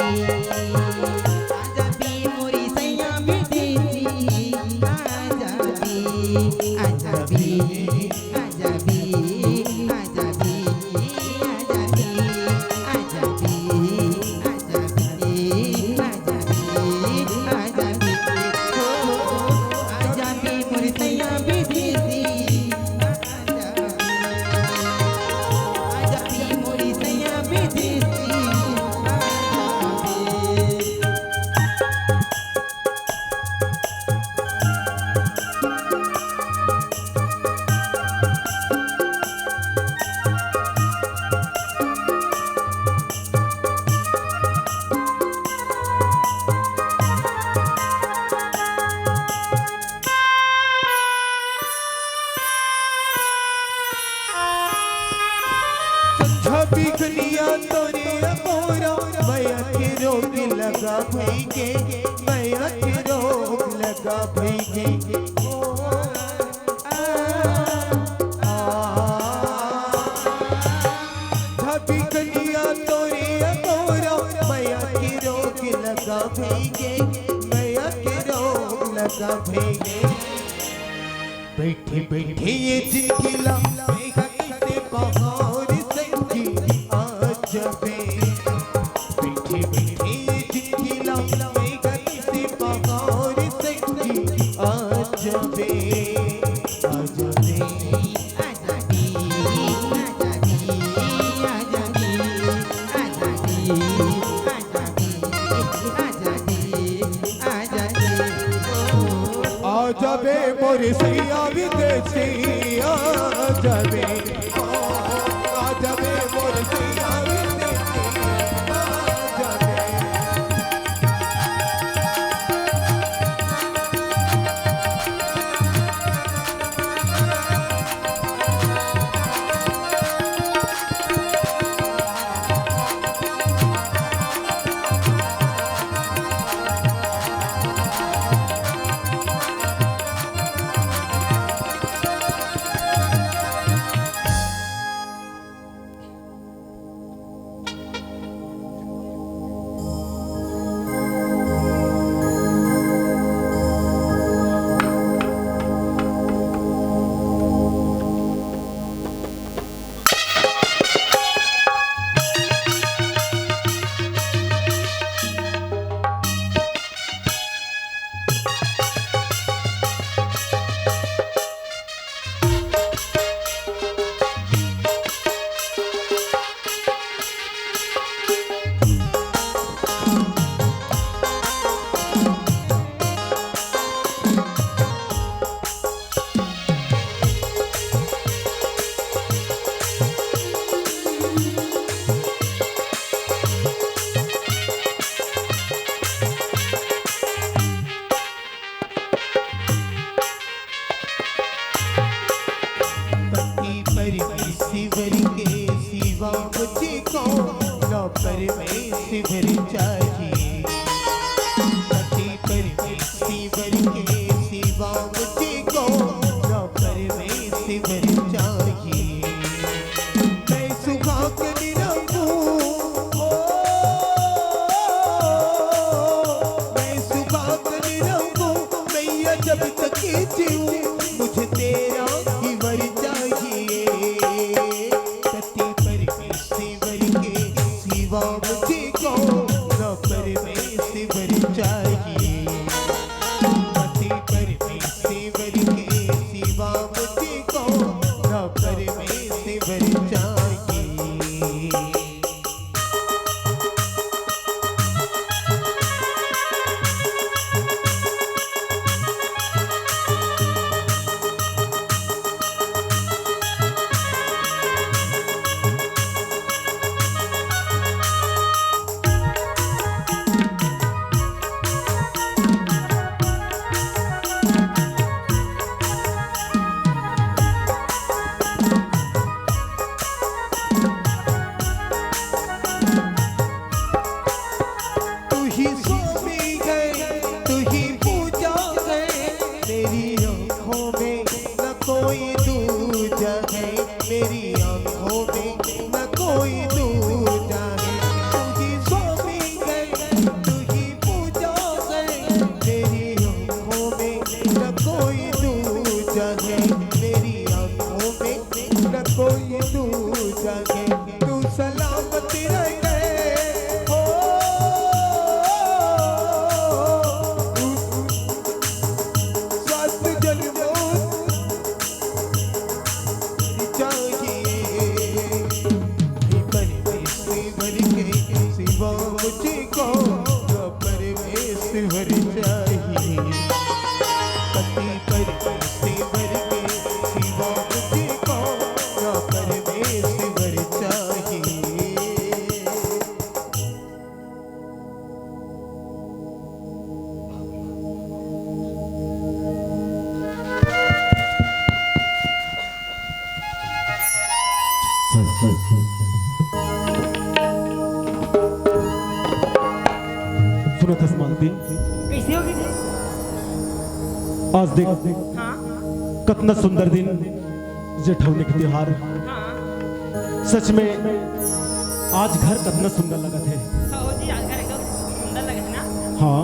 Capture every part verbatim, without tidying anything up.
आजा बे मोरी सैया विदेशी, आजा बे, आजा बे, आजा बे, आजा बे, आजा बे, आजा बे, आजा बे, आजा बे, आजा बे, ओ, आजा बे मोरी सैया विदेशी। छवि दुनिया तोरे अकोरा, मया के रोग लगा भई के, मया के रोग लगा भई के। ओ, आ, आ, आ। छवि दुनिया तोरे अकोरा, मया के रोग लगा भई के, मया के रोग लगा भई के। बैठे बैठे ये जिंदगी ला, मेघा कइसे बहार संगी आ जाबे। बैठे बैठे ये जिंदगी ला, मेघा कइसे बहार संगी आ जाबे। आ जाबे। आ जाबे मोर सैया विदेशी, आ जाबे, आ जाबे मोर सैया विदेशी, आ जाबे। पति परमेश्वर के सिवा मुझे कौन परमेश्वर चाहिए। पति परमेश्वर के सिवा मुझे कौन परमेश्वर चाहिए। मैं सुहागन रहूं, ओ, मैं सुहागन रहूं, मैया जब तक जीऊं, मुझे तेरा ही वर चाहिए। पति परमेश्वर के सिवा मुझे कौन परमेश्वर चाहिए। पति परमेश्वर के सिवा मुझे कौन परमेश्वर चाहिए। तू ही स्वामी है, तू ही पूजा है, मेरी आंखों में न कोई दूजा है, मेरी आंखों में न कोई दूजा है। तू ही स्वामी है, सुनत हस मालती, कइसे होगे जी? आज देख, हाँ। कतना सुंदर दिन, जेठौनी के तिहार। हाँ। सच में आज घर कतना सुंदर लगत हे। हाँ जी, आज घर एकदम सुंदर लगत हे ना। हाँ,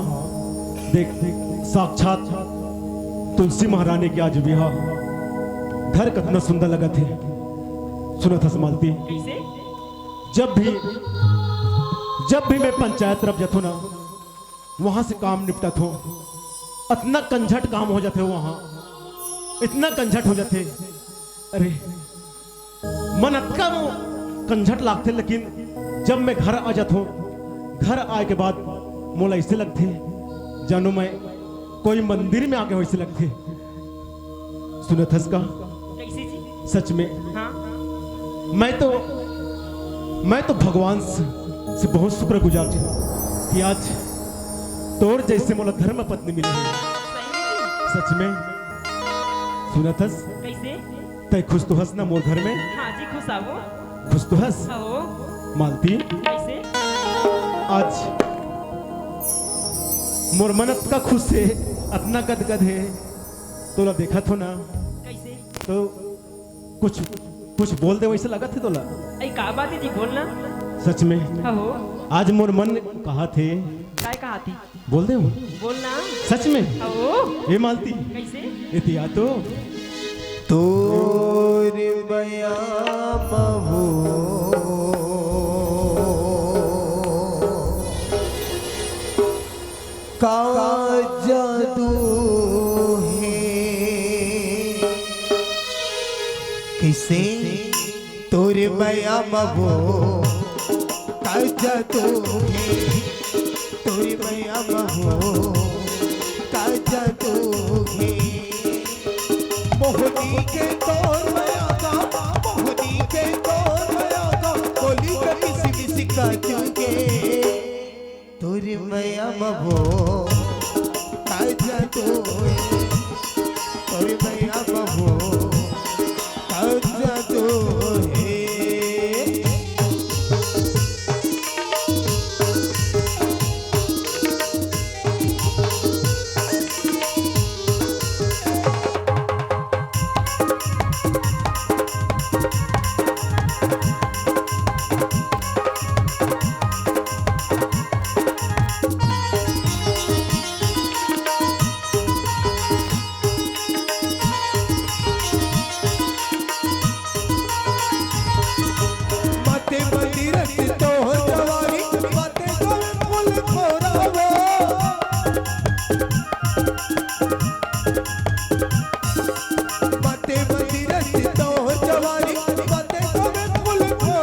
देख, साक्षात तुलसी महारानी के आज बिहा, घर कतना सुंदर लगत हे। सुनत हस मालती, कइसे? जब भी, जब भी मैं पंचायत तरफ जाथों ना, वहां से काम निपटत हों, अतना कंझट काम हो जाथे वहां, इतना कंझट हो जाथे। अरे, मन अतका वो कंझट लागथे, लेकिन जब मैं घर आ जाथों, घर आए के बाद मोला ऐसे लगथे, जानो मैं कोई मंदिर में आगे वैसे लगथे। सुनत हस का? कइसे जी? सच में। हाँ। मैं तो, मैं तो भगवान से, से बहुत शुक्रगुजार हूँ कि आज तोर जैसे मोला धर्म पत्नी मिली है। सही में जी। सच में। सुनत हस? कइसे? तै खुश तो हस ना मोर घर में? हाँ जी, खुश हवों। खुश तो हस? हाँ हो। मालती? कइसे? आज मोर मन अतका खुश हे, अतना गदगद हे, तोला देखत हों ना। कइसे? तो कुछ, कुछ बोल दे वैसे लगत हे तोला। अई का बात हे जी, बोल ना। सच में। हाँ हो। आज मोर मन कहत हे। काय कहत हे? बोल दे वो। बोल ना। सच में। हाँ हो। ए मालती। कइसे? ए तिया तो। तोर बयाम हो। का जादू हे। कइसे? तोर बयाम हो। का जादू हे। तोर बयाम हो। का जादू हे। मोहनी के तोर बयाम, मोहनी के तोर बयाम, बोली के मिसी मिसी का चुके। तोर मया म हो, का जादू हे। तोर मया म हो, का जादू हे। तोर मया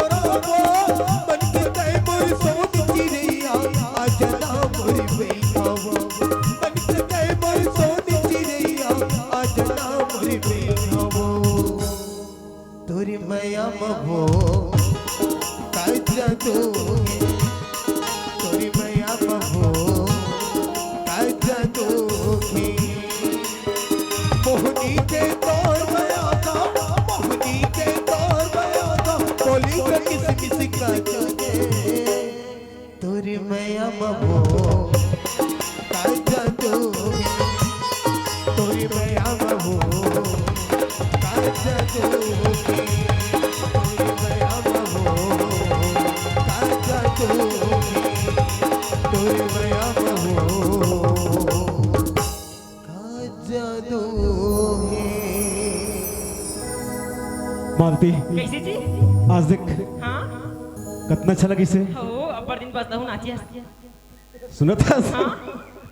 म हो, का जादू हे। तोर मया म हो, का जादू हे। मोहनी के तोर मया का, मोहनी के तोर मया का, बोली के किसमिस का चुके। तोर मया म हो, का जादू हे। तोर मया म हो, का जादू हे। तोर मया म हो, का जादू हे। तोर मया म हो, का जादू हे। मालती। कइसे जी? आज देख। हाँ? कतना अच्छा लगिस हे। हो, अब्बड़ दिन बस लहू नाचिस। सुनत हस? हाँ।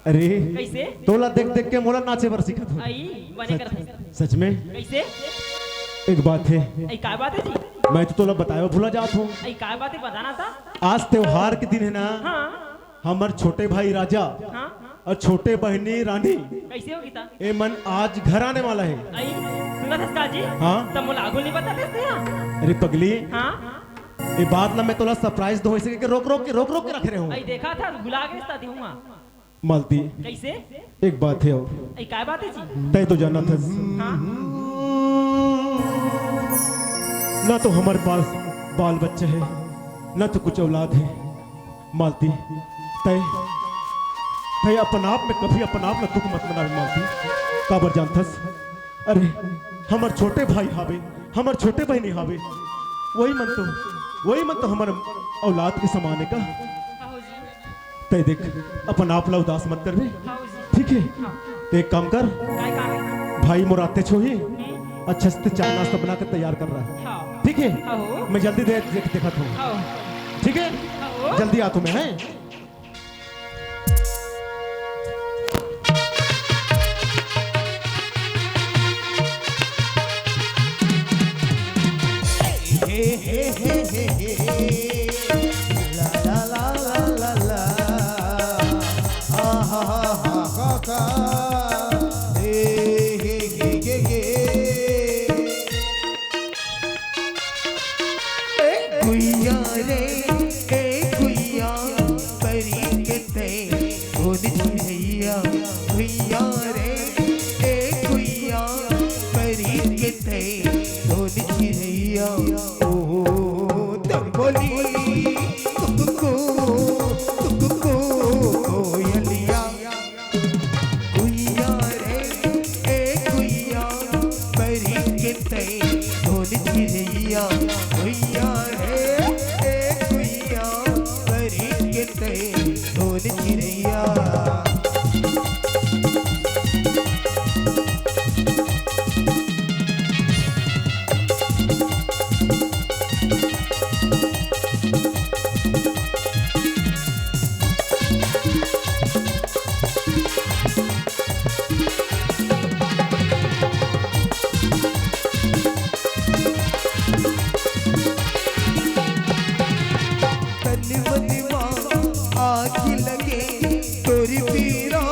अरे, कइसे? तोला देख देख के मोला नाचे बर सिखत हों। अई, बने करत हस। सच में? कइसे? एक बात हे। अई, का बात हे जी? मैं तो तोला बताए भुला जात हों। अई, का बात हे, बता ना ता। आज त्योहार के दिन हे ना? हाँ। हमर छोटे भाई राजा हाँ। अउ छोटे बहिनी रानी कइसे हो गीता? ए मन आज घर आने वाला हे। अई, सुनत हस का जी? हाँ। त मोला आघू नइ बता देस तें हा? अरे पगली, हाँ। ए बात ला मैं तोला surprise दो, ऐसे करके रोक, रोक के, रोक, रोक के रखे रहेंव। अई, देखा था, भुला गेस त देहूँ हा। मालती। कइसे? एक बात हे अउ। अई, काय बात हे जी? तैं तो जानत हस। हाँ। ना तो हमर पास बाल बच्चा हे, ना तो कुछ औलाद हे। मालती, तय, तय अपन आप में कभी अपन आप ला दुख मत मनावे मालती। काबर जानथस? अरे, हमर छोटे भाई हावे, हमर छोटे बहिनी हावे, वही मन तो, वही मन तो हमर औलाद के समान हे का। हाँ जी। तय देख, अपन आप ला उदास मत करबे, हाँ जी। ठीक हे? हाँ। तो एक काम कर, काय काम हे? भाई मोर आतेच होही, हम्म। अच्छा से चाय नाश्ता बना के तैयार कर रहा, हाँ। ठीक हे? हाँ हो। मैं जल्दी दे, देख, देखत हूँ, हाँ। ठीक हे? हाँ हो। जल्दी आत हूँ मैं, हैं? ए गुइया रे, ए गुइया, परी के तै धुन चिरैया। गुइया रे, ए गुइया, परी के तै धुन चिरैया। ओ तंबोली, कुकु, कुकु, कोयलिया। गुइया रे, ए गुइया, परी के तै धुन चिरैया। गुइया रे, ए गुइया, परी के तै धुन चिरैया। तन मन मा आग लगे, तोर पीरा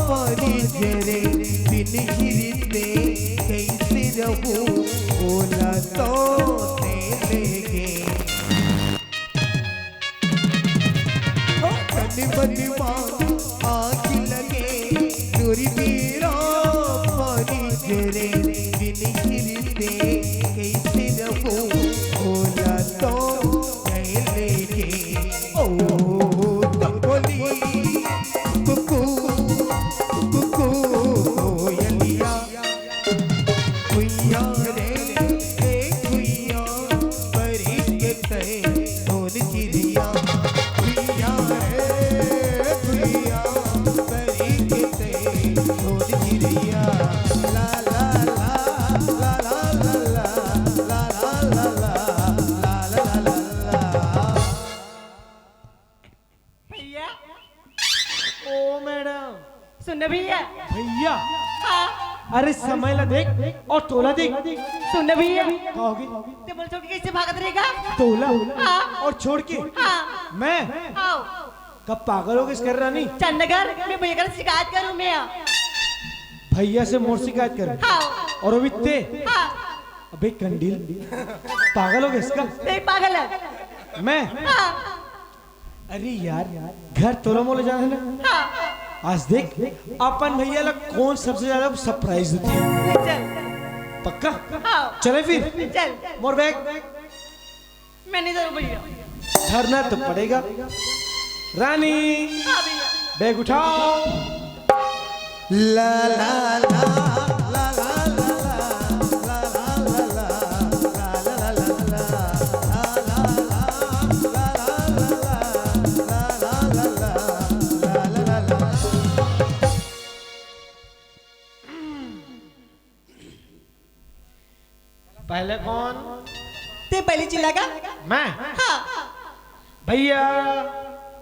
पानी झरे, बिन हिरते कइसे रहूं, ओला तो तैं लेगे। ओ तन मन मा आग लगे, तोर पीरा पानी झरे, बिन हिरते कइसे रहूं, ओला तो तैं लेगे। ओ तंबोली, कुकु, कुकु, कोयलिया। गुइया रे, ए गुइया, परी के तै धुन चिरैया। गुइया रे, गुइया, परी के तै धुन चिरैया। ला, ला, ला। भैया। ओ मैडम। सुन ना भैया। भैया। हाँ। अरे समय ला देख अउ तोला देख। सुन ना भैया। का होगे? तैं मोला छोड़ के कइसे भागत रहेगा? तोला। हाँ। अउ छोड़ के? हाँ। मैं? हाँ। कब पागल होगेस का रे रानी? चल ना घर, मैं भैया करा शिकायत करूँ मैं। भैया से मोर शिकायत करे? हाँ। अउ अभी तैं? हाँ। अबे कंडील, पागल होगेस का? नहीं, पागल हे। मैं? हाँ। अरे यार, घर तोला मोला जाना हे ना? हाँ। आज देख, अपन भैया ला कौन सबसे ज्यादा surprise देथे। चल। पक्का? हाँ। चले फिर? चल। मोर बैग। मैं नहीं जाऊँ भैया। धरना तो पड़ेगा। रानी, हाँ भैया। बैग उठाओ। ला ला ला, ला ला ला ला। पहले कौन? तैं पहले चिल्ला का? मैं? हाँ। भैया।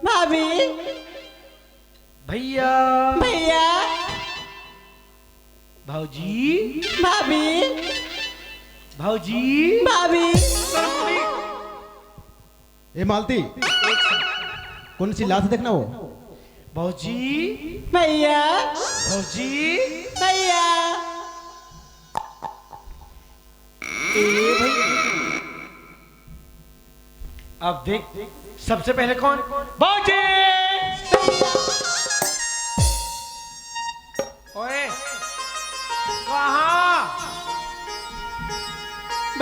भाभी। भैया। भैया। भौजी। भाभी। भौजी। भाभी। ए मालती, कोन चिल्लात हे देखना वो। भौजी। भैया। भौजी। भैया। ए भैया। अब देख, सबसे पहले कौन? भौजी। ओए, कहाँ?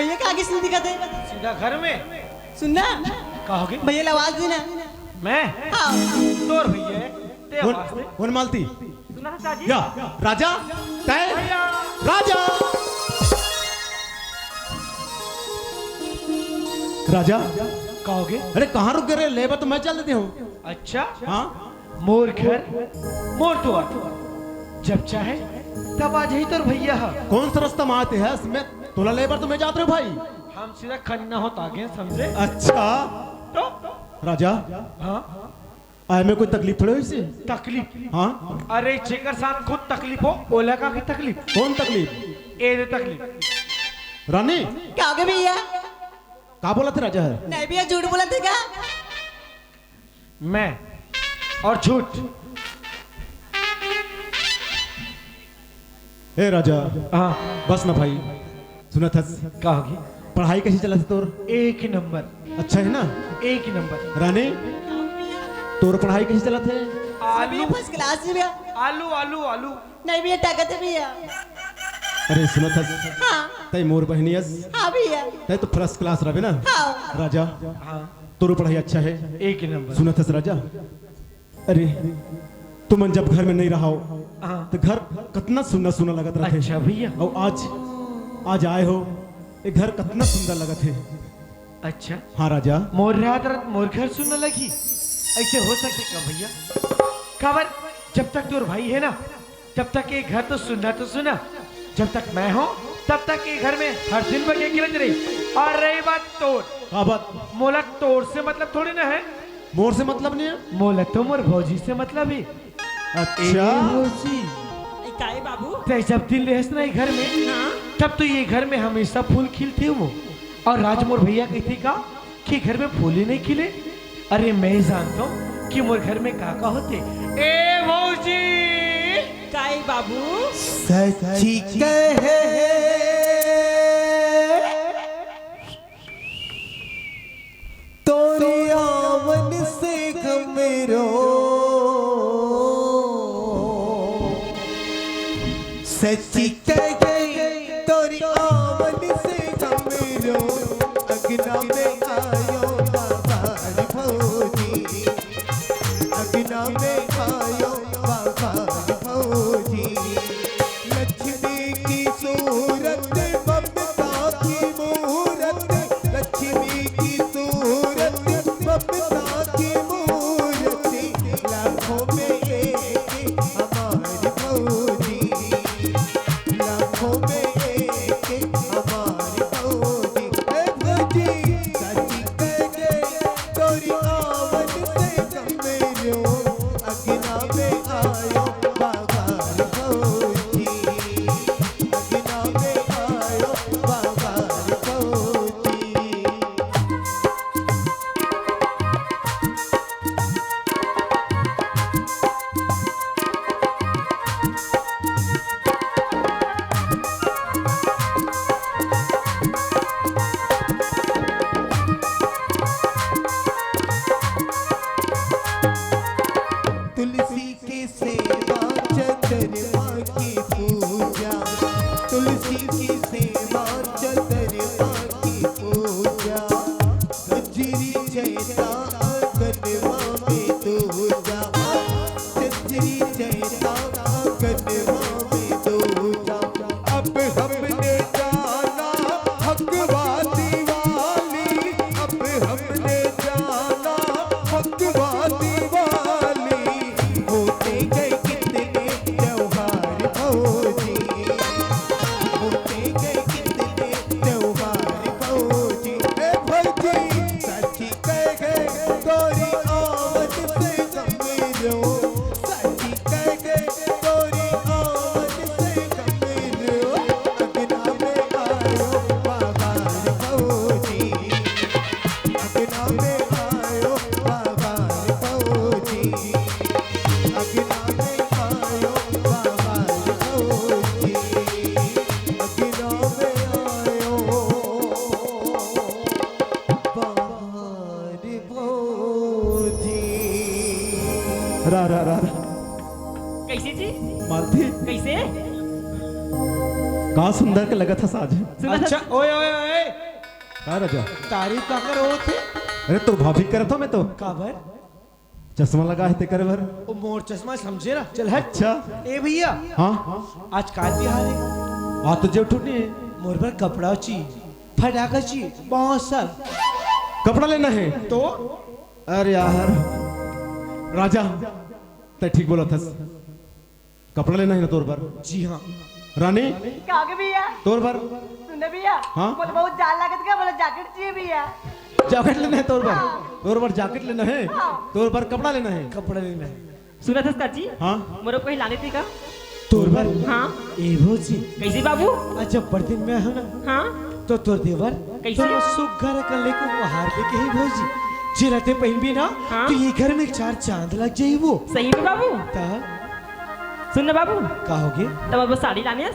भैया का आगे सीधी दिखत हे। सीधा घर में। सुन ना। का होगे? भैया ला आवाज देना। मैं? हाँ। तोर भैया हे, ते आवाज दे। वनमालती। सुना था जी? या, राजा, तय, भैया। राजा। राजा। का होगे? अरे, कहाँ रुक गे रे? ले बर तो मैं चल देते हूँ। अच्छा? हाँ। मोर घर, मोर दुआर। जब चाहे, तब आ जाही तोर भैया ह। कौन सा रास्ता में आते हैं? मैं तोला ले बर तो मैं जात रहे भाई। हम सीधा खन्ना होत आगे, समझे? अच्छा। तो? राजा। हाँ। आए में कोई तकलीफ थोड़े होइसे? तकलीफ? हाँ। अरे, जेकर साथ खुद तकलीफ हो, ओला का की तकलीफ? कौन तकलीफ? ए दे तकलीफ। रानी। का होगे भैया? का बोलत हे राजा ह? नहीं भैया, झूठ बोलत हे का? मैं और झूठ। ए राजा। हाँ। बस ना भाई। सुनत हस? का होगे? पढ़ाई कइसे चलत हे तोर? एक नंबर। अच्छा हे ना? एक नंबर। रानी, तोर पढ़ाई कइसे चलत हे? आलू। First class में भैया। आलू, आलू, आलू। नहीं भैया, ताकत हे भैया। अरे सुनत हस? हाँ। तय मोर बहिनी अस। हाँ भैया। तय तो first class रहे ना? हाँ। राजा, हाँ। तोर पढ़ाई अच्छा हे? एक नंबर। सुनत हस राजा? अरे, तुमन जब घर में नहीं रहो, हाँ। तो घर कतना सुन्ना सुन्ना लगत रहिथे। अच्छा भैया। अउ आज, आज आए हो, ये घर कतना सुंदर लगत हे। अच्छा। हाँ राजा। मोर रात रात मोर घर सुन्ना लगही, अइसे हो सकथे का भैया? काबर, जब तक तोर भाई हे ना, तब तक ये घर तो सुन्ना तो सुन्ना, जब तक मैं हूँ, तब तक ये घर में हर दिन बगे गिरत रही। और रही बात तोर, का बात? मोला तोर से मतलब थोड़ी ना हे। मोर से मतलब नहीं हे? मोला तो मोर भौजी से मतलब हे। अच्छा। ए भौजी। ए, काहे बाबू? तय जब दिन रहेस ना ये घर में, हाँ? तब तो ये घर में हमेशा फूल खिलथे वो। और राज मोर भैया कहिथे का कि घर में फूल ही नहीं खिले। अरे मैं जानत हूँ कि मोर घर में का का होथे। ए भौजी। काहे बाबू? सच्ची कहे तोरी आवन से घबरो, सच्ची कहे तोरी आवन से घबरो, अंगना में आयो बाबा रे भौजी, अंगना में आयो बाबा रे भौजी। लक्ष्मी की सूरत, ममता की मूरत, लक्ष्मी की सूरत, ममता की मूरत, लाखों में एक हमारी भौजी, लाखों में एक हमारी भौजी। ए भौजी, सच्ची कहे तोरी आवन से घबरो, अंगना में आयो बाबा रे भौजी, अंगना में आयो बाबा रे भौजी। तुलसी की सेवा, चंद्रमा की पूजा, तुलसी की सेवा, चंद्रमा की पूजा, गजरी चैता आंगनवा में दूजा, गजरी चैता आंगनवा में दूजा। अब हमने जाना हक वाली, अब हमने जाना हक वाली, होते गए कितने त्योहार भौजी, होते गए कितने त्योहार भौजी। ए भौजी, सच्ची कहे तोरी आवन से घबरो, सच्ची कहे तोरी आवन से घबरो, अंगना में आयो बाबा रे भौजी, अंगना में आयो बाबा रे भौजी, अंगना में आयो बाबा रे भौजी, अंगना में आयो बाबा रे भौजी। रा, रा, रा, रा। कइसे जी? मालती। कइसे? का सुंदर के लगत हस आज। सुना अच्छा, था? ओए, ओए, ओए। का राजा? तारीफ काकर होत हे? अरे, तोर भाभी करत हों मैं तो। काबर? चश्मा लगा हे तेकर बर। ओ, मोर चश्मा समझे ना, चल हट। अच्छा। ए भैया। हाँ? आज का तिहार हे? आज तो जेठू नइ हे। मोर बर कपड़ा ची, फटाका ची, बहुत सारा। कपड़ा लेना हे? तो? अरे यार, राजा, तैं ठीक बोलत हस। कपड़ा लेना हे ना तोर बर? जी हाँ। रानी? का होगे भैया? तोर बर? सुन ना भैया, हाँ? मोला बहुत जाड़ लागत हे, मोला जैकेट चाहिए भैया। जैकेट लेना हे तोर बर? हाँ। तोर बर जैकेट लेना हे? हाँ। तोर बर कपड़ा लेना हे? कपड़ा लेना हे। सुनत हस काजी? हाँ? मोरो कहीं लाने थे का? तोर बर? हाँ। ए भौजी। कइसे बाबू? अच्छा, बड़ दिन में आए हों ना। हाँ। तो तोर देवर कइसे? तोला सुघर अकन ले के उपहार लेके हे भौजी। जेला तैं पहिनबे ना, हाँ। तो ए घर में चार चांद लग जाही वो। सही में बाबू? त सुन ना बाबू। का होगे? त अब साड़ी लाने हस?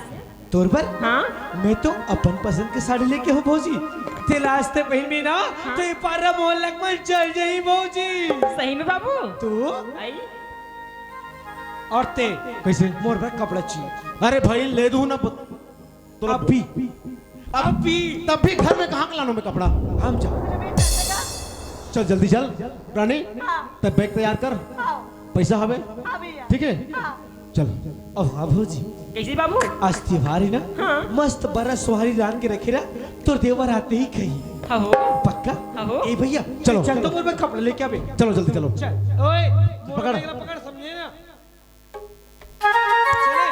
तोर बर? हाँ। मैं तो अपन पसंद के साड़ी लेके हों भौजी। तेला आज तैं पहिनबे ना, हाँ। तो ए पारा मोहल्ला के मन चल जाही भौजी। सही में बाबू? तो? आई। अउ तैं कइसे? मोर बर कपड़ा ची। अरे भाई, ले दूं ना प-, तो अभी। अभी। तब भी घर में कहाँ के लानों मैं कपड़ा? हम जा। चल जल्दी चल। रानी, हाँ। तैं बैग तैयार कर। हाँ। पैसा हवे? हाँ भैया। ठीक हे? हाँ। चल। अब हाँ भौजी। कइसे बाबू? आज तिहार हे ना? हाँ। मस्त बरा सोहारी रांध के रखे रहा, तोर देवर आते ही खाही। हाँ हो। पक्का? हाँ हो। ए भैया, चलो। चल तो मोर बर कपड़ा लेके आबे। चलो जल्दी चलो। चल। ओए, मोर पकड़। बर पकड़, समझे ना?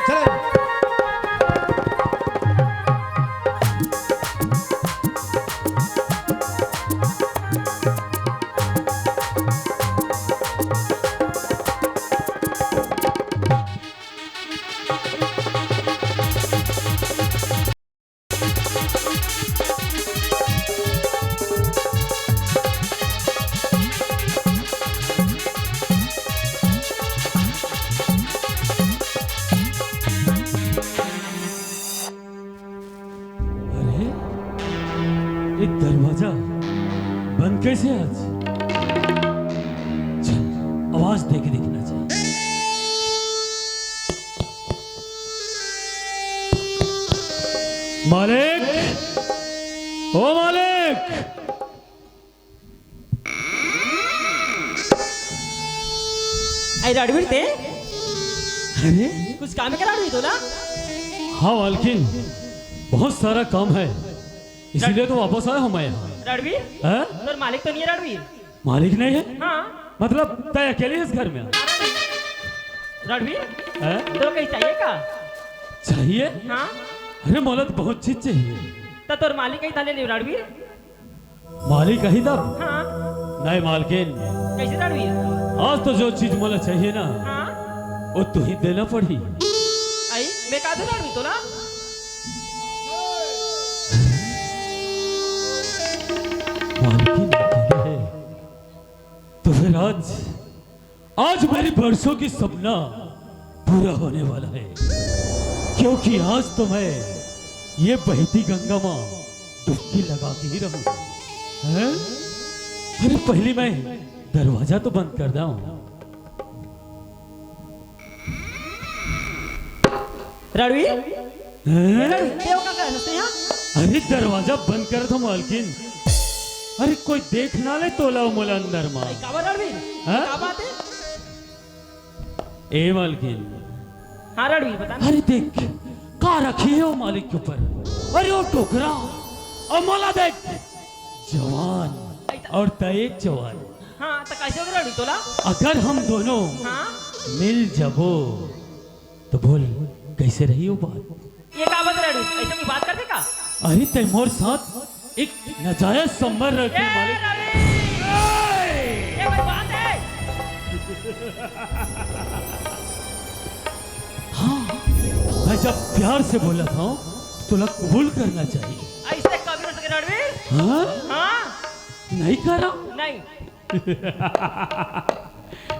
चले। अरे, ये दरवाजा बंद कैसे आज? चल, आवाज दे के देखना चाहिए। मालिक, ओ मालिक। अरे रणवीर, तैं? अरे? कुछ काम हे का रणवीर तोला? हाँ मालकिन, बहुत सारा काम है, इसीलिए तो वापस आया हूँ मैं यहाँ। रणवीर? हैं? तोर मालिक तो नइ हे रणवीर? मालिक नइ हे? हाँ। मतलब तैं अकेले हस घर में? रणवीर? हैं? तोला कहीं चाहिए का? चाहिए? हाँ। अरे मोला तो बहुत चीज चाहिए। त तोर मालिक कहीं था ले लियो रणवीर? मालिक आही तब? हाँ। नहीं मालकिन। कैसे रणवीर? आज तो जो चीज मोला चाहिए ना, हाँ। वो तुही देना पड़ही। आई, मैं का दूं रणवीर तोला? मालकिन अकेले है, तो फिर आज आज मेरी बरसों की सपना पूरा होने वाला है, क्योंकि आज तो मैं ये बहती गंगा माँ डुबकी लगा के ही रहूँ। हैं? अरे पहले मैं दरवाजा तो बंद कर दूँ। रणवीर? हैं? रणवीर, तैं का करत हस यहाँ? अरे दरवाजा बंद कर दूँ मालकिन। अरे कोई देख ना ले तोला मोला अंदर मा। अरे काबर रणवीर? हाँ? का बात है? ए मालकिन। हाँ रणवीर, बता ना। अरे देख, का रखी है वो मालिक के ऊपर? अरे वो टोकरा, अउ मोला देख, जवान, अउ तैं जवान। हाँ, त कैसे होगे रणवीर तोला? अगर हम दोनों हाँ? मिल जाबो, तो बोल, कैसे रही वो बात? ये का बात रणवीर? ऐसे कोई बात करथे का? अरे, तैं मोर साथ एक नाजायज संबंध रखे ए, मालिक। रणवीर! ये कोई बात है? हाँ, मैं जब प्यार से बोला था, तो तोला कबूल करना चाहिए। ऐसे कभी हो सके रणवीर? हाँ? हाँ? नहीं करा? नहीं।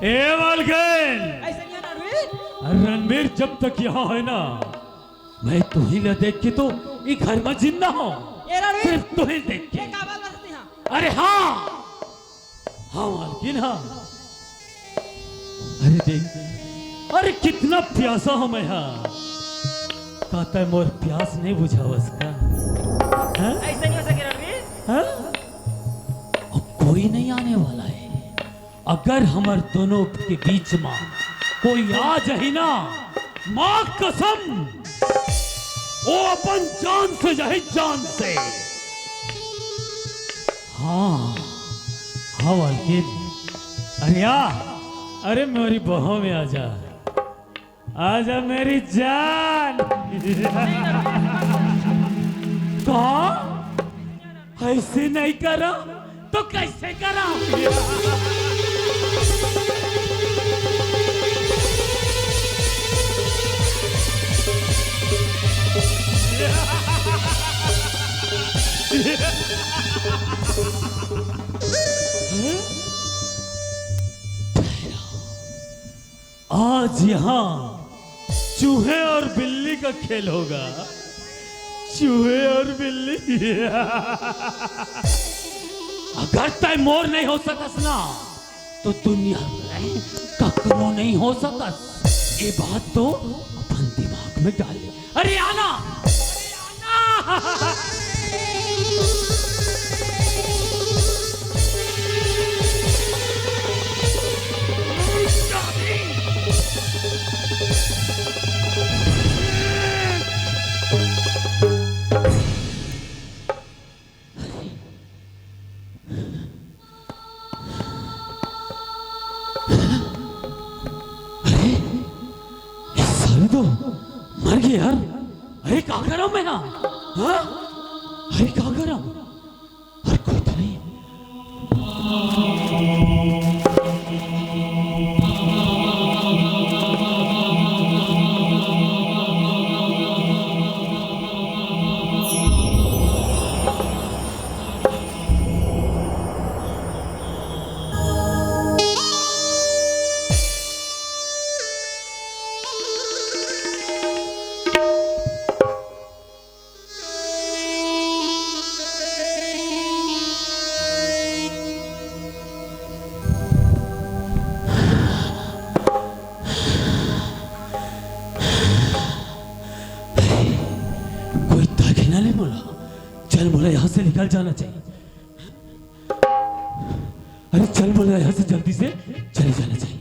ए मालकिन! ऐसे नहीं है रणवीर? अरे रणवीर जब तक यहाँ है ना, मैं तुही ला देख के तो ई घर में जिंदा हूँ। ए रणवीर! सिर्फ तुही देख के। ये का बात करत हस? अरे हाँ, हाँ मालकिन हाँ। अरे देख, अरे कितना प्यासा हूँ मैं हाँ। का तैं मोर प्यास नहीं बुझावस का? हाँ? ऐसे नहीं हो सके रणवीर। हाँ? अब कोई नहीं आने वाला है। अगर हमर दोनों के बीच में कोई आ जाही ना, माँ कसम, वो अपन जान से जाही, जान से। हाँ, हाँ, मालकिन। अरे आ, अरे मेरी बाहों में आ जा। आजा मेरी जान। कहा? ऐसे नहीं करा तो कैसे करा? आज यहाँ चूहे और बिल्ली का खेल होगा। चूहे और बिल्ली। अगर तय मोर नहीं हो सकस ना, तो दुनिया में ककरो नहीं हो सकस। ये बात तो अपन दिमाग में डाल ले। अरे आना, अरे आना। अरे, ये साले तो मर गए यार। अरे, का करा मैं यहाँ? हाँ? अरे, का करा? और कोई तो नहीं। कोई ताके ना ले मोला। चल, मोला यहाँ से निकल जाना चाहिए। अरे चल, मोला यहाँ से जल्दी से चले जाना चाहिए।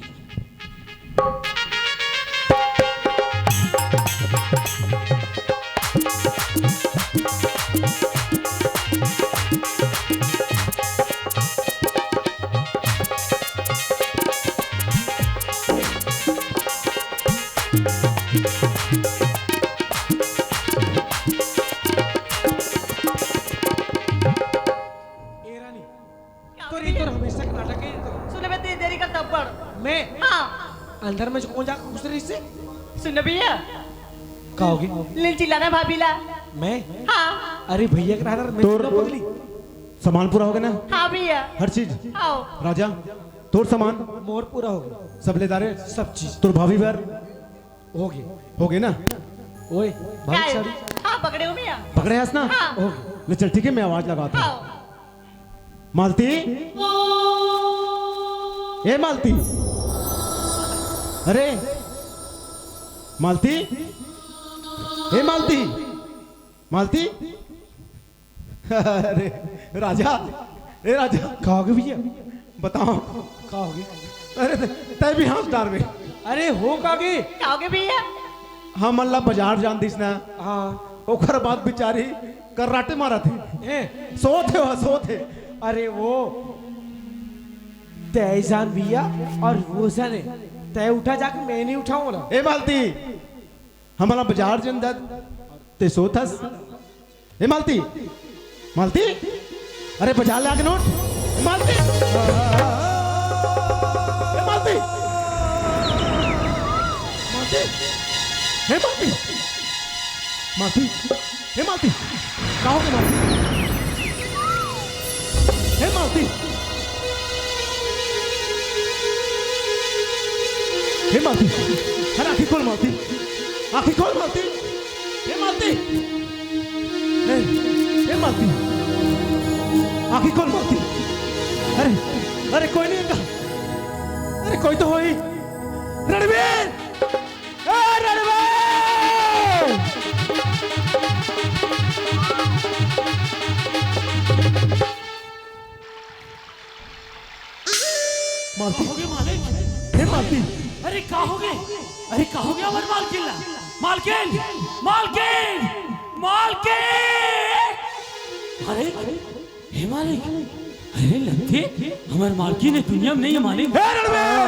ए रानी, का तोर, होगे? तोर हमेशा के नाटक है तो। सुन बे, तेरी देरी कर तब पढ़। मैं? हाँ। अंदर में कौन जाके घुस रही से? सुन भैया। का होगे? ले चिल्लाना भाभी ला। मैं? हाँ। अरे भैया के रहना, मैं तोर तो पगली। सामान पूरा होगे ना? हाँ भैया। हर चीज? हाँ। राजा, तोर सामान? मोर पूरा होगे। सब ले डारे? सब चीज। तोर भाभी बर? होगे। होगे ना? ओए, भाभी काय? साड़ी। हाँ, पकड़े हो भैया। पकड़े हस ना? हाँ। होगे। ले चल, ठीक है, मैं आवाज लगाता हूँ। हाँ। मालती, ए मालती, अरे मालती, ए मालती, मालती, अरे राजा, ए राजा। का होगे भैया? बताओ। का होगे? अरे तय भी हंस डार में। अरे हो का गे? का होगे भैया? हमन ला बाजार जान दिस ना। हाँ। ओकर बाद बिचारी कर्राटे मारत हे। ए। सोत हे, वह सोत हे। अरे वो तय जान भैया और वो जाने तय उठा जाके मैं नहीं उठाऊंगा। ए मालती, हमन ला बाजार जान दत, ते सोत हस। ए मालती, मालती, अरे बाजार ले आके नोट। ए मालती, ए मालती, मालती, ए मालती, मालती, ए मालती, का होगे मालती? ए मालती, ए मालती, अरे आँखी खोल मालती, आँखी खोल मालती। ए मालती, ए, ए मालती, आँखी खोल मालती। अरे, अरे कोई नहीं है का? अरे कोई तो होही। रणवीर, ए रणवीर! मालकिन। का होगे मालिक? हे मालकिन। अरे का होगे? अरे का होगे हमर मालकिन ला? मालकिन, मालकिन, मालकिन। अरे, हे मालिक। अरे लगथे हमर मालकिन ए दुनिया में नहीं हे मालिक। हे रणवीर।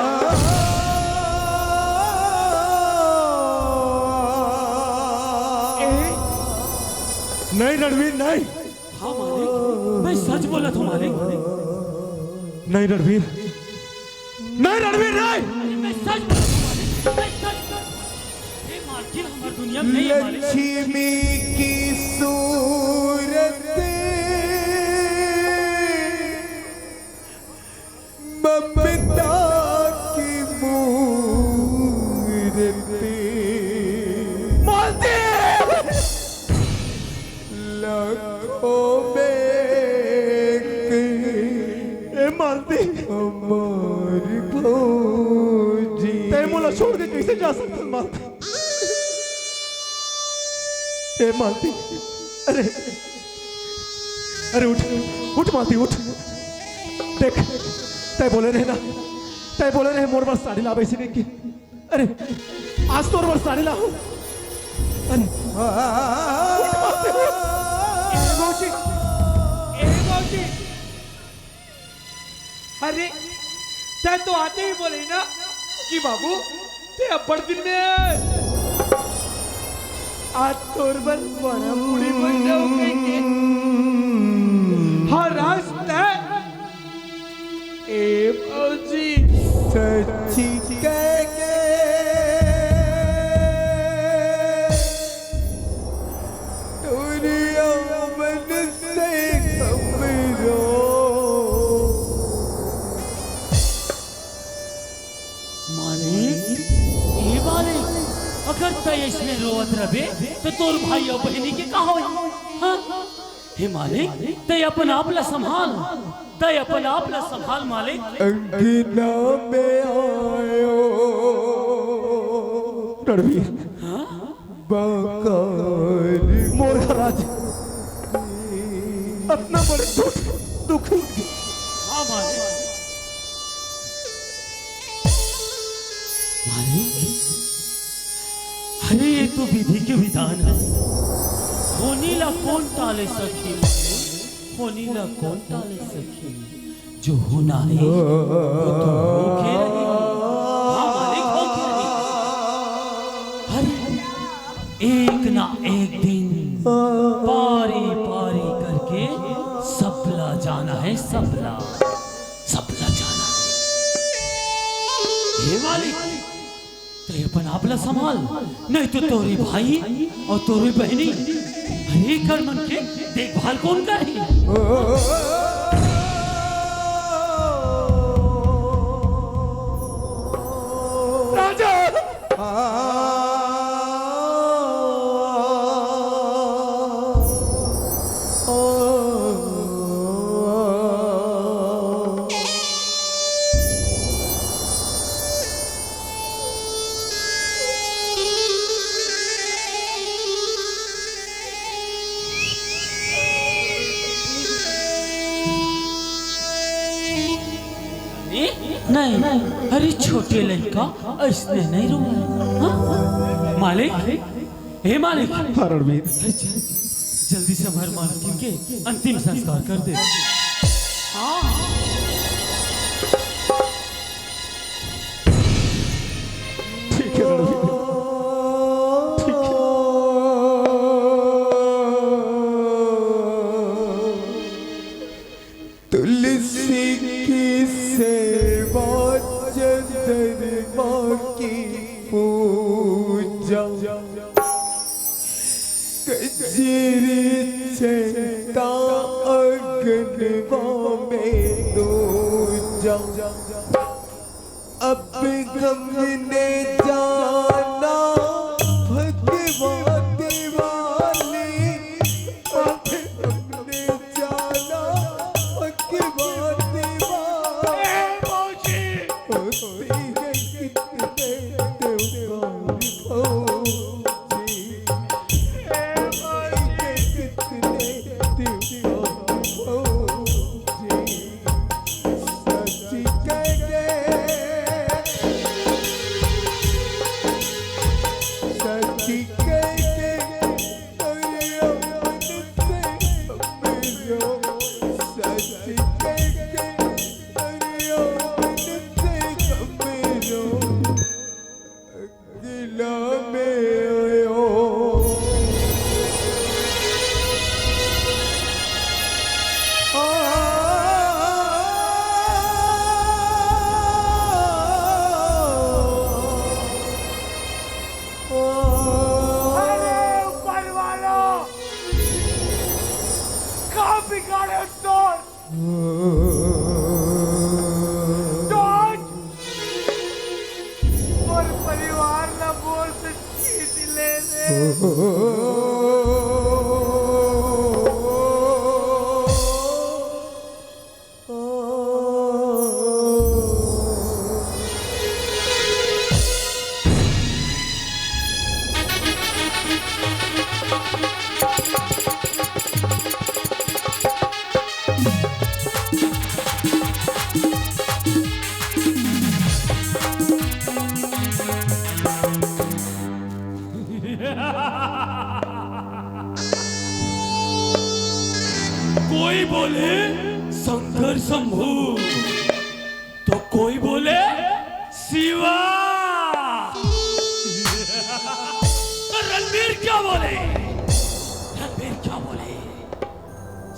ए, नहीं रणवीर, नहीं। हाँ मालिक, मैं सच बोलत हूँ मालिक। नहीं रणवीर, नहीं रणवीर, नहीं। मैं सच बोलत हूँ मालिक, मैं सच। हे मालकिन हमर दुनिया में नहीं हे मालिक। लक्ष्मी की सूरत, ममता की मूरत। मालती। लाखों में एक ए मालती। हमारी भौजी। तैं मोला छोड़ के कैसे जा सकथस मालती? ए मालती, अरे, अरे उठ, उठ मालती, उठ। देख, तैं बोले रहे ना, तैं बोले रहे मोर बर साड़ी लाबे से कहिके। अरे, आज तोर बर साड़ी लाहूं। अरे, उठ मालती, उठ। ए भौजी, ए भौजी। अरे, तैं तो आते ही बोले ना कि बाबू, तैं अब्बड़ दिन में आए। आज तोर बर बड़ा पूड़ी बन जाऊं कहिके। हर आज तैं, ए भौजी, सच्ची कह के दुनिया मन से कमरो। मालिक, ए मालिक, अगर तैं अइसने रोवत रहबे, त तोर भाई अउ बहिनी के का होही? हाँ? हे मालिक, तैं अपन आप ला संभाल, तैं अपन आप ला संभाल मालिक। अंगना में आयो। रणवीर। हाँ? बंगाल मोर घर आज अतना बड़े दुख, दुख। हाँ मालिक। मालिक, अरे ये तो विधि के विधान हे। होनी ला कोन टाले सखी मालिक, होनी ला कोन टाले सखी। जो होना हे, वो तो होके रही। हाँ मालिक, होके रही। अरे, एक ना एक दिन पारी पारी करके सबला जाना हे, सबला, सबला जाना हे। हे मालिक, तैं अपन आप ला संभाल, नहीं तो तोरे भाई अउ तोरे बहिनी, अरे एकर मन के देखभाल कोन करही? राजा। नहीं, अरे छोटे लइका अइसने नहीं रोवय। हाँ? मालिक, हे मालिक। हाँ, रणवीर। अरे चल, जल्दी से हमर मालकिन के अंतिम संस्कार कर दे। हाँ। ठीक हे रणवीर, ठीक हे। तुलसी की सेवा, चंद्रमा की पूजा, कजरी चंदा अगनवा में दूजा। अब हमने जाना भगवा दिवाली, अब हमने जाना भगवा दिवाली। होती है कितने त्योहार भौजी, होती है कितने त्योहार भौजी। सच कह गए गिला में आयो। अरे ऊपर वालो, का बिगाड़े तोर? डॉट! मोर परिवार ला मोर से छीन ले रे। कोई बोले शंकर शंभू, तो कोई बोले शिवा। तो रणबीर क्या बोले? रणबीर क्या बोले?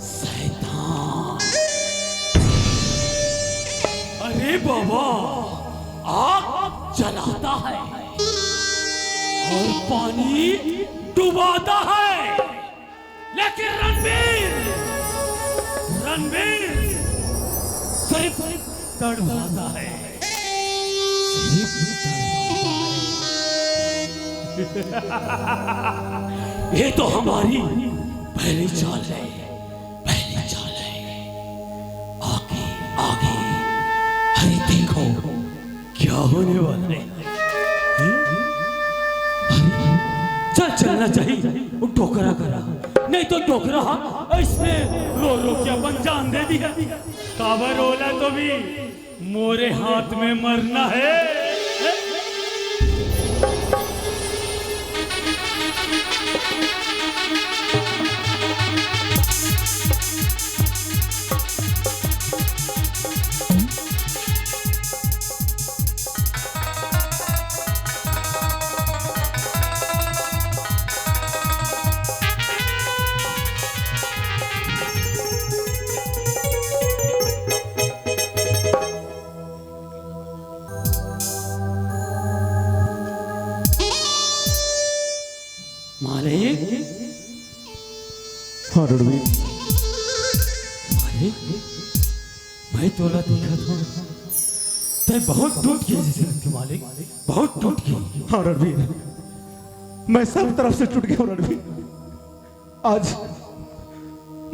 शैतान। अरे बाबा, आग जलाता है और पानी डुबाता है, लेकिन रणबीर, रणबीर सिर्फ तड़पाता है, सिर्फ तड़पाता है। ये तो हमारी पहली चाल है, पहली चाल है। आगे, आगे, अरे देखो, क्या होने वाला है? हम्म? अरे, चल, चलना चाहिए। वो डोकरा करा, नहीं तो डोकरा इसने रो रो के अपन जान दे दिया। काबर ओला तो भी मोरे हाथ में मरना है। मालिक। हाँ रणवीर। मालिक, मैं तोला देखत हूँ, तै बहुत टूट गया जैसे लगथे मालिक, बहुत टूट गया। हाँ रणवीर, मैं सब तरफ से टूट गया हूँ रणवीर। आज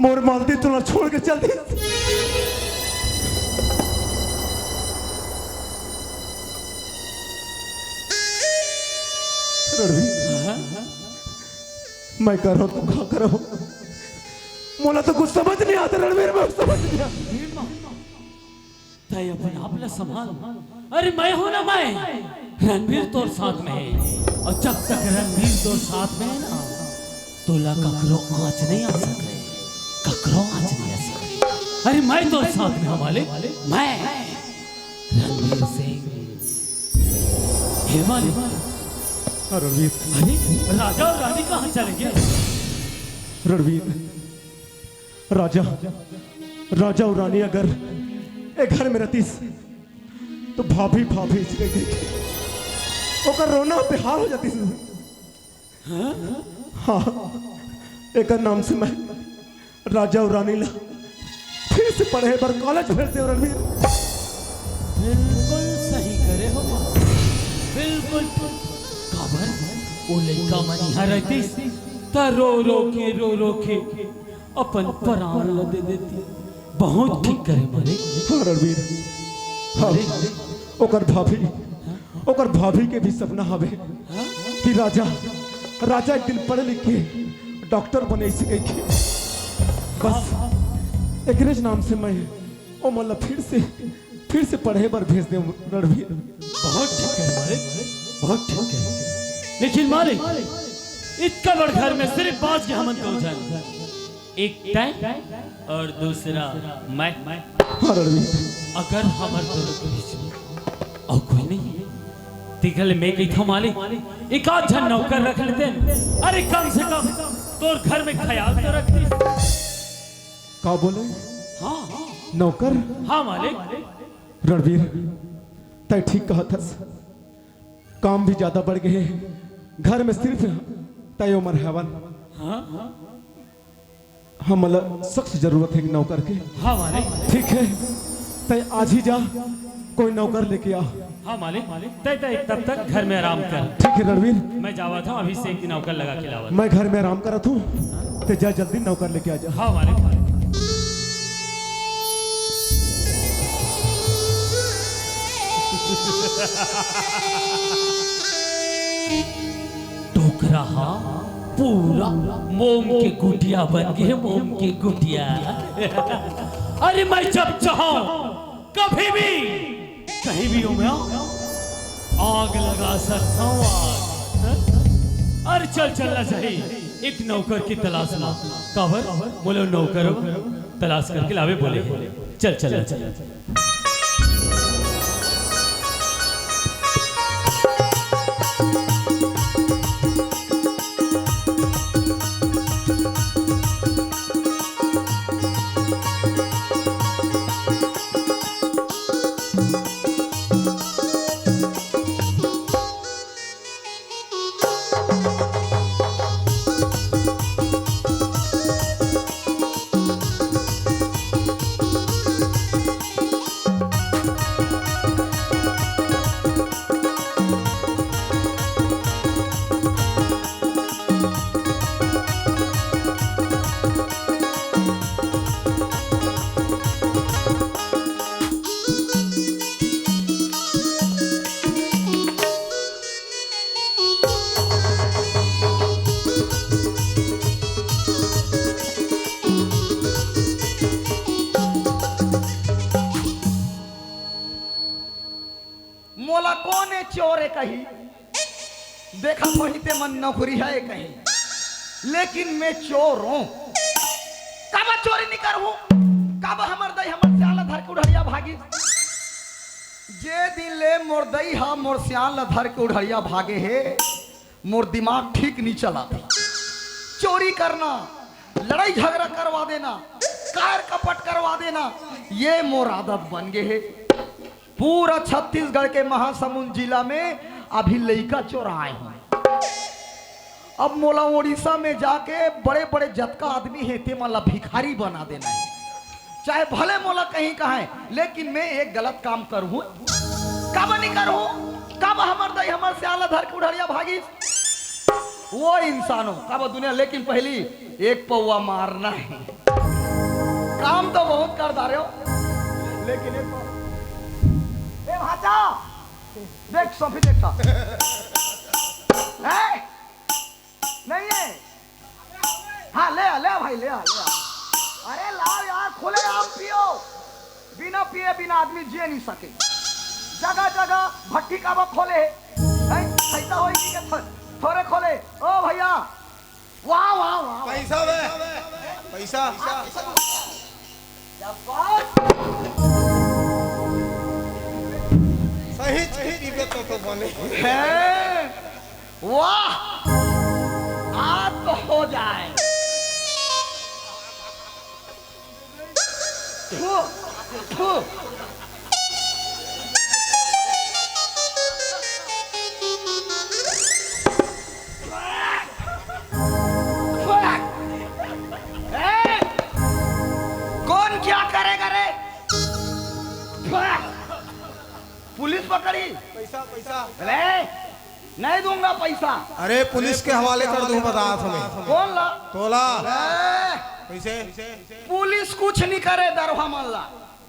मोर मालती तोला छोड़ के चल दी। रणवीर, मैं करहूं तो का करहूं, मोला तो कुछ समझ नहीं आता रणवीर, मैं समझ नहीं आता। तै अपन आप ला संभाल। अरे मैं हूं ना, मैं रणवीर तोर साथ में है, और जब तक रणवीर तोर साथ में है ना, तोला ककरो आंच नहीं आ सके, ककरो आंच नहीं आ सके। अरे मैं तोर साथ में हूं मालिक, मैं रणवीर सिंह। हे मालिक। हाँ, रणवीर। अरे राजा और रानी कहाँ चले गए? रणवीर, राजा, राजा और रानी अगर ए घर में रहतीस तो भाभी, भाभी इसी कही, ओकर रोना बेहाल हो जातीस। हाँ, एकर नाम से मैं राजा और रानी ला फिर से पढ़े बर कॉलेज भेज देव रणवीर। बिल्कुल सही करे हो माँ, बिल्कुल। काबर वो लइका मन इहाँ रहतीस त रो रो के, रो रो के अपन प्राण ल दे देती। बहुत ठीक करे मालिक। हाँ रणवीर, हाँ, अरे, ओकर भाभी, ओकर भाभी के भी सपना हवे कि राजा, राजा एक दिन पढ़ लिख के डॉक्टर बने, इसी कही के। बस एकरे नाम से मैं ओमन ला फिर से, फिर से पढ़े बर भेज देव रणवीर। बहुत ठीक है मालिक, बहुत ठीक है। लेकिन मालिक, इतना बड़ घर में सिर्फ बांच के हमन दो जन, एक तैं और दूसरा मैं। हाँ रणवीर। अगर हमर दोनों के बीच में और कोई नहीं है, तेकर ले मैं कहिथंव मालिक, एक आध झन नौकर रख लेतेन। अरे कम से कम तोर घर में ख्याल तो रखतिस। का बोले? हाँ, हाँ। नौकर? हाँ मालिक। रणवीर, तैं ठीक कहत हस। काम भी ज्यादा बढ़ गे हे। घर में सिर्फ तैं अउ मैं हवन। हाँ, हाँ। हमला सख्त जरूरत हे एक नौकर के। हाँ मालिक। ठीक हे, तैं आज ही जा, कोई नौकर लेके आ। हाँ मालिक, तैं, तैं तब तक घर में आराम कर। ठीक हे रणवीर। मैं जावत हंव, अभी से एक नौकर लगा के लावत। मैं घर में आराम करत हंव, तैं जा जल्दी नौकर लेके आ जा। हाँ मालिक। टोकरा हा पूरा मोम के गुटिया बन गे, मोम के गुटिया। अरे मैं जब चाहूं कभी भी कहीं भी ओमा आग लगा सकत हंव, आग। अरे चल, चलना चाही एक नौकर के तलाश में। काबर? मोला नौकर तलाश करके लावे बोले हे। चल, चल, चल। मोला कोन ए चोर ए कही? देखत होही ते मन नौकरी हे कही, लेकिन मैं चोर हूं। काबर चोरी नइ करहूं? काबर हमर दई हमर सियान ला धर के उढ़ड़िया भागिस? जे दिन ले मोर दई हा मोर सियान ला धर के उढ़ड़िया भागे हे, मोर दिमाग ठीक नइ चलत हे। चोरी करना, लड़ाई झगड़ा करवा देना, कायर कपट करवा देना, ये मोर आदत बन गे हे। पूरा छत्तीसगढ़ के महासमुंद जिला में अभी लइका चोराए हों। अब मोला उड़ीसा में जाके बड़े-बड़े जतका आदमी हे, ते मन ला भिखारी बना देना हे। चाहे भले मोला कहीं कहाए, लेकिन मैं एक गलत काम करहूं। काबर नइ करहूं? काबर हमर दई हमर सियान ला धर के उढ़ड़िया भागिस? वो इंसान हो, काबर दुनिया, लेकिन पहली एक पौवा मारना हे। काम तो बहुत कर डारे हो, लेकिन एक पौवा। ए भाचा, देख, सौंफी देख का। हैं? नहीं है? हाँ, ले आ, ले आ भाई, ले आ, ले आ। अरे लाओ यार, खुले आम पियो। बिना पिए, बिना आदमी जिए नहीं सके। जगह, जगह भट्टी काबर खोले हे। हैं? खैता होई कि के थो-, थोरे खोले। ओ भैया, वाह, वाह, वाह, वाह। पैसा बे, पैसा। क्या बात। सही चीज पीबे तो, तो बने। हैं? वाह, आज तो हो जाए। थू, थू। ए, कौन क्या करेगा रे? पुलिस पकड़ी। पैसा, पैसा। ले, नहीं दूंगा पैसा। अरे, पुलिस के हवाले कर दूं, बता तुम्हें। कौन ला? तोला। ए, कैसे? पुलिस कुछ नहीं करे, दरोगा मन ला।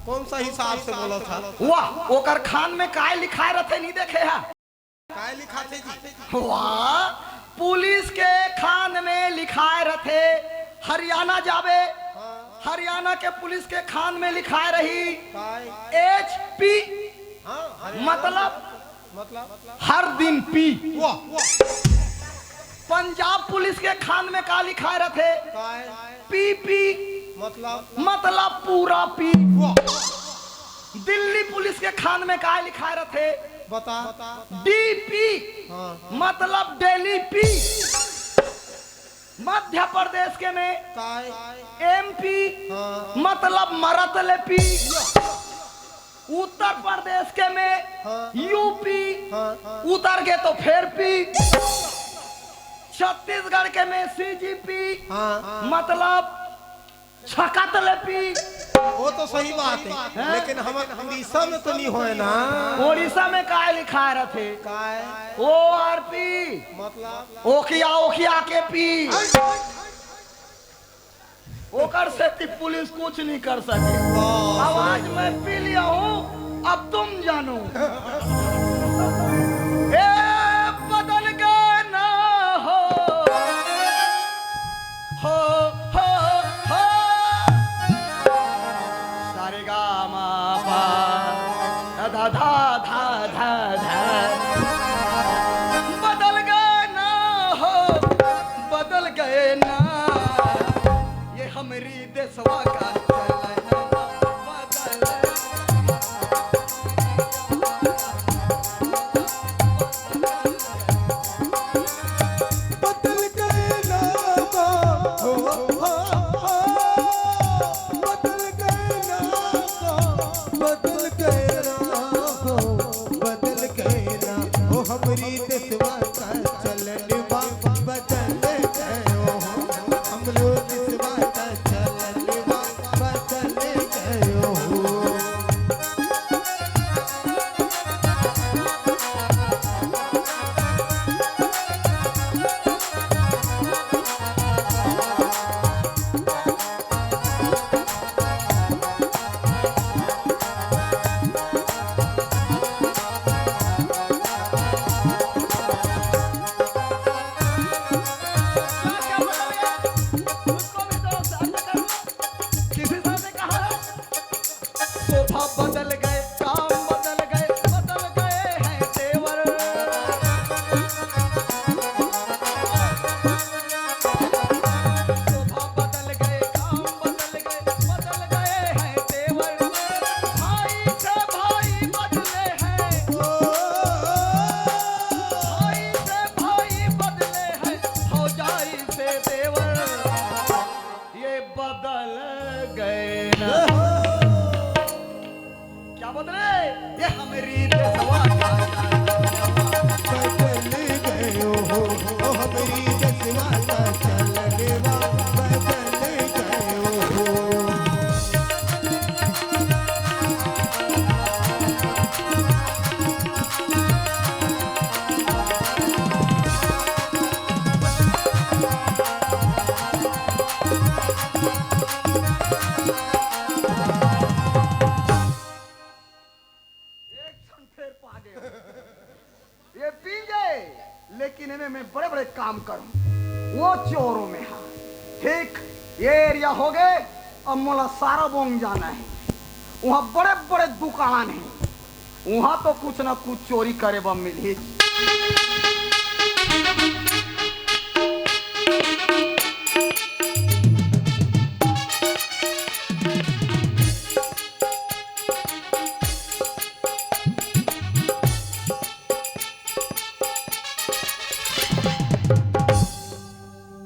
कौन सा हिसाब से बोला था? वाह, ओकर खान में काय लिखाए रथे, नहीं देखे हा? काय लिखाथे जी? वाह, पुलिस के खान में लिखाए रथे, हरियाणा जाबे, हाँ। हरियाणा के पुलिस के खान में लिखाए रही, काय? एच पी। हाँ, हरियाणा मतलब? मतलब? हर दिन पी। वाह, वाह। पंजाब पुलिस के खान में का लिखाए रथे? काय? पी पी, मतलब? मतलब पूरा पी। वाह। दिल्ली पुलिस के खान में काय लिखाय रथे? बता। डी पी, हाँ। मतलब डेली पी। मध्य प्रदेश के में काय? एम पी, हाँ। मतलब मरत ले पी। उत्तर प्रदेश के में हाँ। यू पी, हाँ। उतर के तो फेर पी। छत्तीसगढ़ के में सी जी पी, हाँ। मतलब छकत ले पी। वो तो सही बात है, हैं? लेकिन हम उड़ीसा में तो नहीं होए ना। उड़ीसा में काय लिखाय रथे? काय? O R P. मतलब? ओखिया, ओखिया के पी। ओकर सेती पुलिस कुछ नहीं कर सके। वाह। अब आज मैं पी लिया हूँ, अब तुम जानो। ए, बदल गए ना हो, हो, हो, हो। सारे गा मा पा, धा, धा, धा, धा, धा। बदल गए ना हो, बदल गए ना। ये हमरी देशवा का चलन बदल। बदल गए ना हो, हो, हो, हो। बदल गए ना हो, बदल गए ना हो, बदल गए ना हो, हमरी देशवा का चलन बा, बदल गए हो, हम लोग देशवा का चलन बा, बदल गए हो। किसी साहब ने कहा, शोभा बदल गए, काम बदल गए, बदल गए हैं तेवर। शोभा बदल गए, काम बदल गए, बदल गए हैं तेवर। भाई से भाई बदले हैं, भाई से भाई बदले हैं, भौजाई से देवर। ये बदल गए ना। क्या बदले? ये हमरी देशवा का बदल गए हो, ओ हमरी देशवा का चलनवा बदल गए हो। एक क्षण फेर पा गए हो। ये पी गए, लेकिन इन्हें मैं बड़े-बड़े काम करूं। वो चोरों में हा। ठीक, ये एरिया हो गए, अब मोला सारा बोंग जाना है। वहां बड़े-बड़े दुकान हैं, वहां तो कुछ ना कुछ चोरी करे बर मिलही।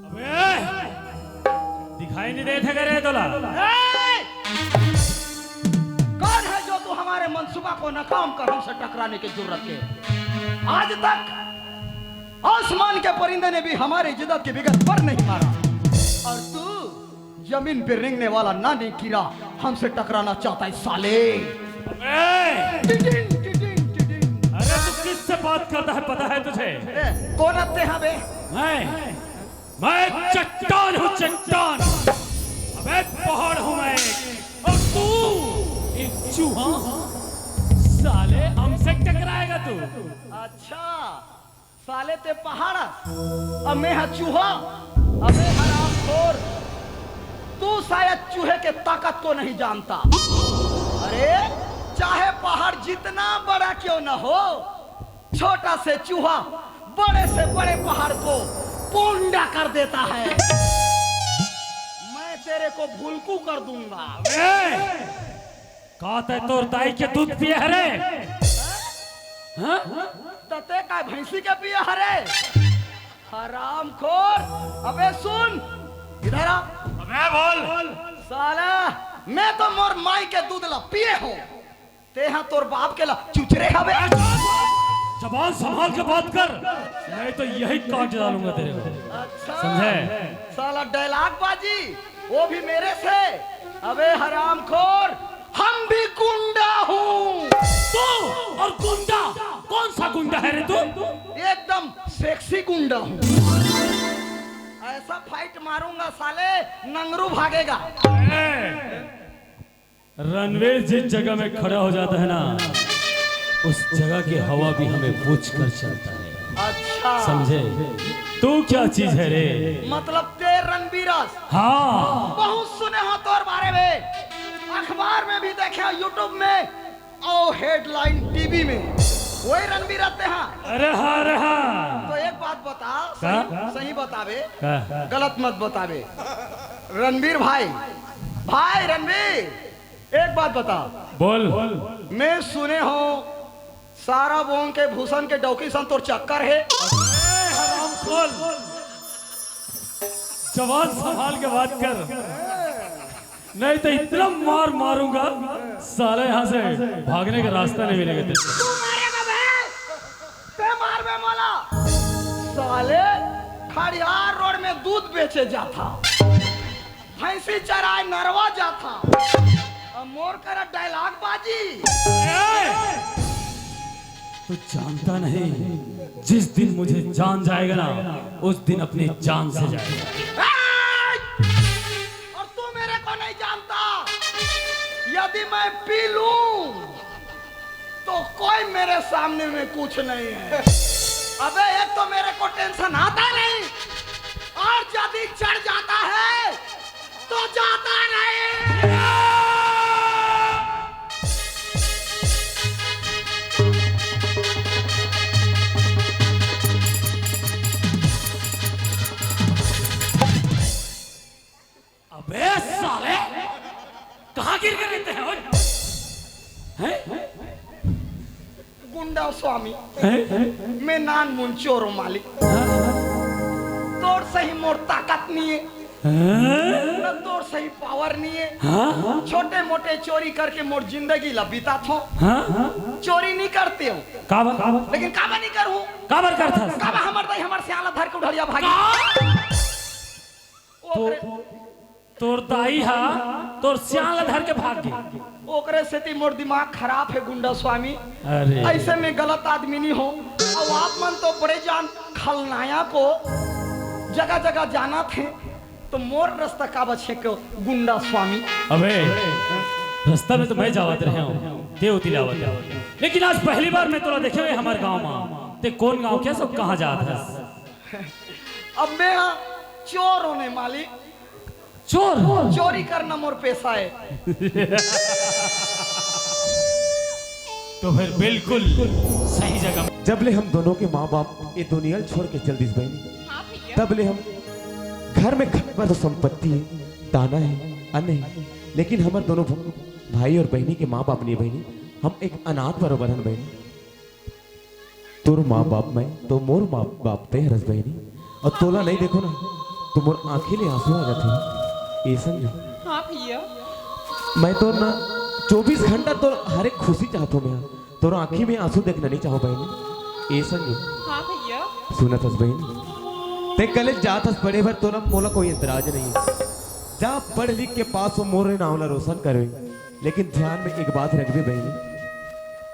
अबे, दिखाई नहीं देत हे का रे तोला? ए! कौन है जो तू हमारे मंसूबा को नाकाम कर हमसे टकराने की जुर्रत के? आज तक आसमान के परिंदे ने भी हमारी इज्जत के बगैर पर नहीं मारा, और तू जमीन पे रेंगने वाला नानी कीड़ा हमसे टकराना चाहता है, साले। ए! टिडिन, टिडिन, टिडिन। अरे, तू किससे बात करता है, पता है तुझे? ए, कौन आते हैं बे? मैं, मैं चट्टान हूँ, चट्टान। अबे, पहाड़ हूँ मैं, और तू एक चूहा। साले, हमसे टकराएगा तू? अच्छा, साले ते पहाड़, अउ मैं हा चूहा। अबे हरामखोर, तू शायद चूहे के ताकत को नहीं जानता। अरे, चाहे पहाड़ जितना बड़ा क्यों न हो, छोटा से चूहा बड़े से बड़े पहाड़ को पोंडा कर देता है। मैं तेरे को भुलकू कर दूंगा। ए! का तैं तोर दाई के दूध पिए हरे? हाँ? त तैं का भैंसी के पिए हरे? हरामखोर, अबे सुन, इधर आ। अबे बोल। साला, मैं तो मोर माई के दूध ला पिए हों। तैं हा तोर बाप के ला चुचरे हबे। जबान संभाल के बात कर, नहीं तो यही काट डालूंगा तेरे को। अच्छा। समझे? साला dialogue बाजी, वो भी मेरे से। अबे हरामखोर, हम भी गुंडा हूँ। तू और गुंडा, कौन सा गुंडा है रे तू? एकदम sexy गुंडा हूँ। ऐसा fight मारूंगा साले, नंगरू भागेगा। ए, रणवीर जिस जगह में खड़ा हो जाता है ना, उस जगह की हवा भी हमें बूझ कर चलता है। अच्छा। समझे? तू क्या चीज है रे? मतलब तैं रणवीर अस। हाँ। बहुत सुने हों तोर बारे में, अखबार में भी देखे हों, YouTube में, अउ headline TV में, वही रणवीर रहते हैं। अरे हाँ, अरे हाँ। तो एक बात बता, सही, का? सही बताबे, का? गलत मत बताबे। रणवीर भाई, भाई रणवीर, एक बात बता। बोल। मैं सुने हों, सारा बोंग के भूषण के डौकी सन तोर चक्कर हे। ए, हरामखोर। जबान संभाल के बात कर, नहीं तो इतना मार मारूंगा, साले यहाँ से भागने का रास्ता नहीं मिलेगा तेरे को। तू मारेगा बे? तैं मारबे मोला? साले, खड़ियार रोड में दूध बेचे जाथा। भैंसी चराए नरवा जाथा। अब मोर करा dialogue बाजी। ए! तू जानता नहीं, जिस दिन मुझे जान जाएगा ना, उस दिन अपनी जान से जाएगा। ए! और तू मेरे को नहीं जानता। यदि मैं पी लूं, तो कोई मेरे सामने में कुछ नहीं है। अबे, एक तो मेरे को tension आता नहीं, और यदि चढ़ जाता है, तो जाता नहीं। अबे साले, कहाँ गिर के रहते हैं? हैं? गुंडा स्वामी, हैं? मैं नानमुन चोर हों मालिक। हाँ? तोर सही मोर ताकत नहीं है, हाँ? ना तोर सही power नहीं है। हाँ? छोटे मोटे चोरी करके मोर जिंदगी ला बिताथों। हाँ? चोरी नहीं करते हों। काबर? लेकिन काबर नहीं करूँ? काबर करथस? काबर हमर दाई हमर सियान ला धर के उढ़रिया भागी। का? तो ओकरे तोर दाई हा तोर सियान ला धर के भाग गे। ओकरे सेती मोर दिमाग खराब हे गुंडा स्वामी। अरे। अइसे में गलत आदमी नी हों। अउ आप मन तो बड़े जान खलनायक हो, जगह जगह जानत हे, तो मोर रस्ता काबर छेंके हो गुंडा स्वामी? अबे, रस्ता में तो मैं जावत रहे हों, तैं ओती ले आवत रहे। लेकिन आज पहली बार मैं तोला देखे हों हमर गांव में। तैं कोन गांव के हस, कहाँ जात हस? अब मैं हा चोर हों मालिक। चोर? चोरी करना मोर पेशा हे। तो फिर बिल्कुल सही जगह। जब ले हम दोनों के माँ बाप ये दुनिया ल छोड़ के चल दिस बहिनी, हाँ भैया। तब ले हम घर में खाए बर तो संपत्ति हे, दाना हे, अन्न हे, लेकिन हमर दोनों भ-, भाई और बहिनी के माँ बाप नहीं बहिनी, हम एक अनाथ बरोबर हन बहिनी। तोर माँ बाप मैं तो मोर माँ बाप तैं हरस बहिनी, अउ तोला नहीं देखों ना तो मोर आँखी ले आंसू आ जाथे। ए संजू, हाँ भैया। मैं तो ना चौबीस घंटा तोर हर एक खुशी चाहत हों मैं, तोर आँखी में आंसू देखना नहीं चाहों बहिनी। ए संजू, हाँ भैया। सुनत हस बहिनी, तैं कॉलेज जात हस पढ़े बर, तोला मोला कोई एतराज नहीं हे। जा पढ़ लिख के पास हो, मोरे नाम ला रोशन करबे, लेकिन ध्यान में एक बात रखबे बहिनी।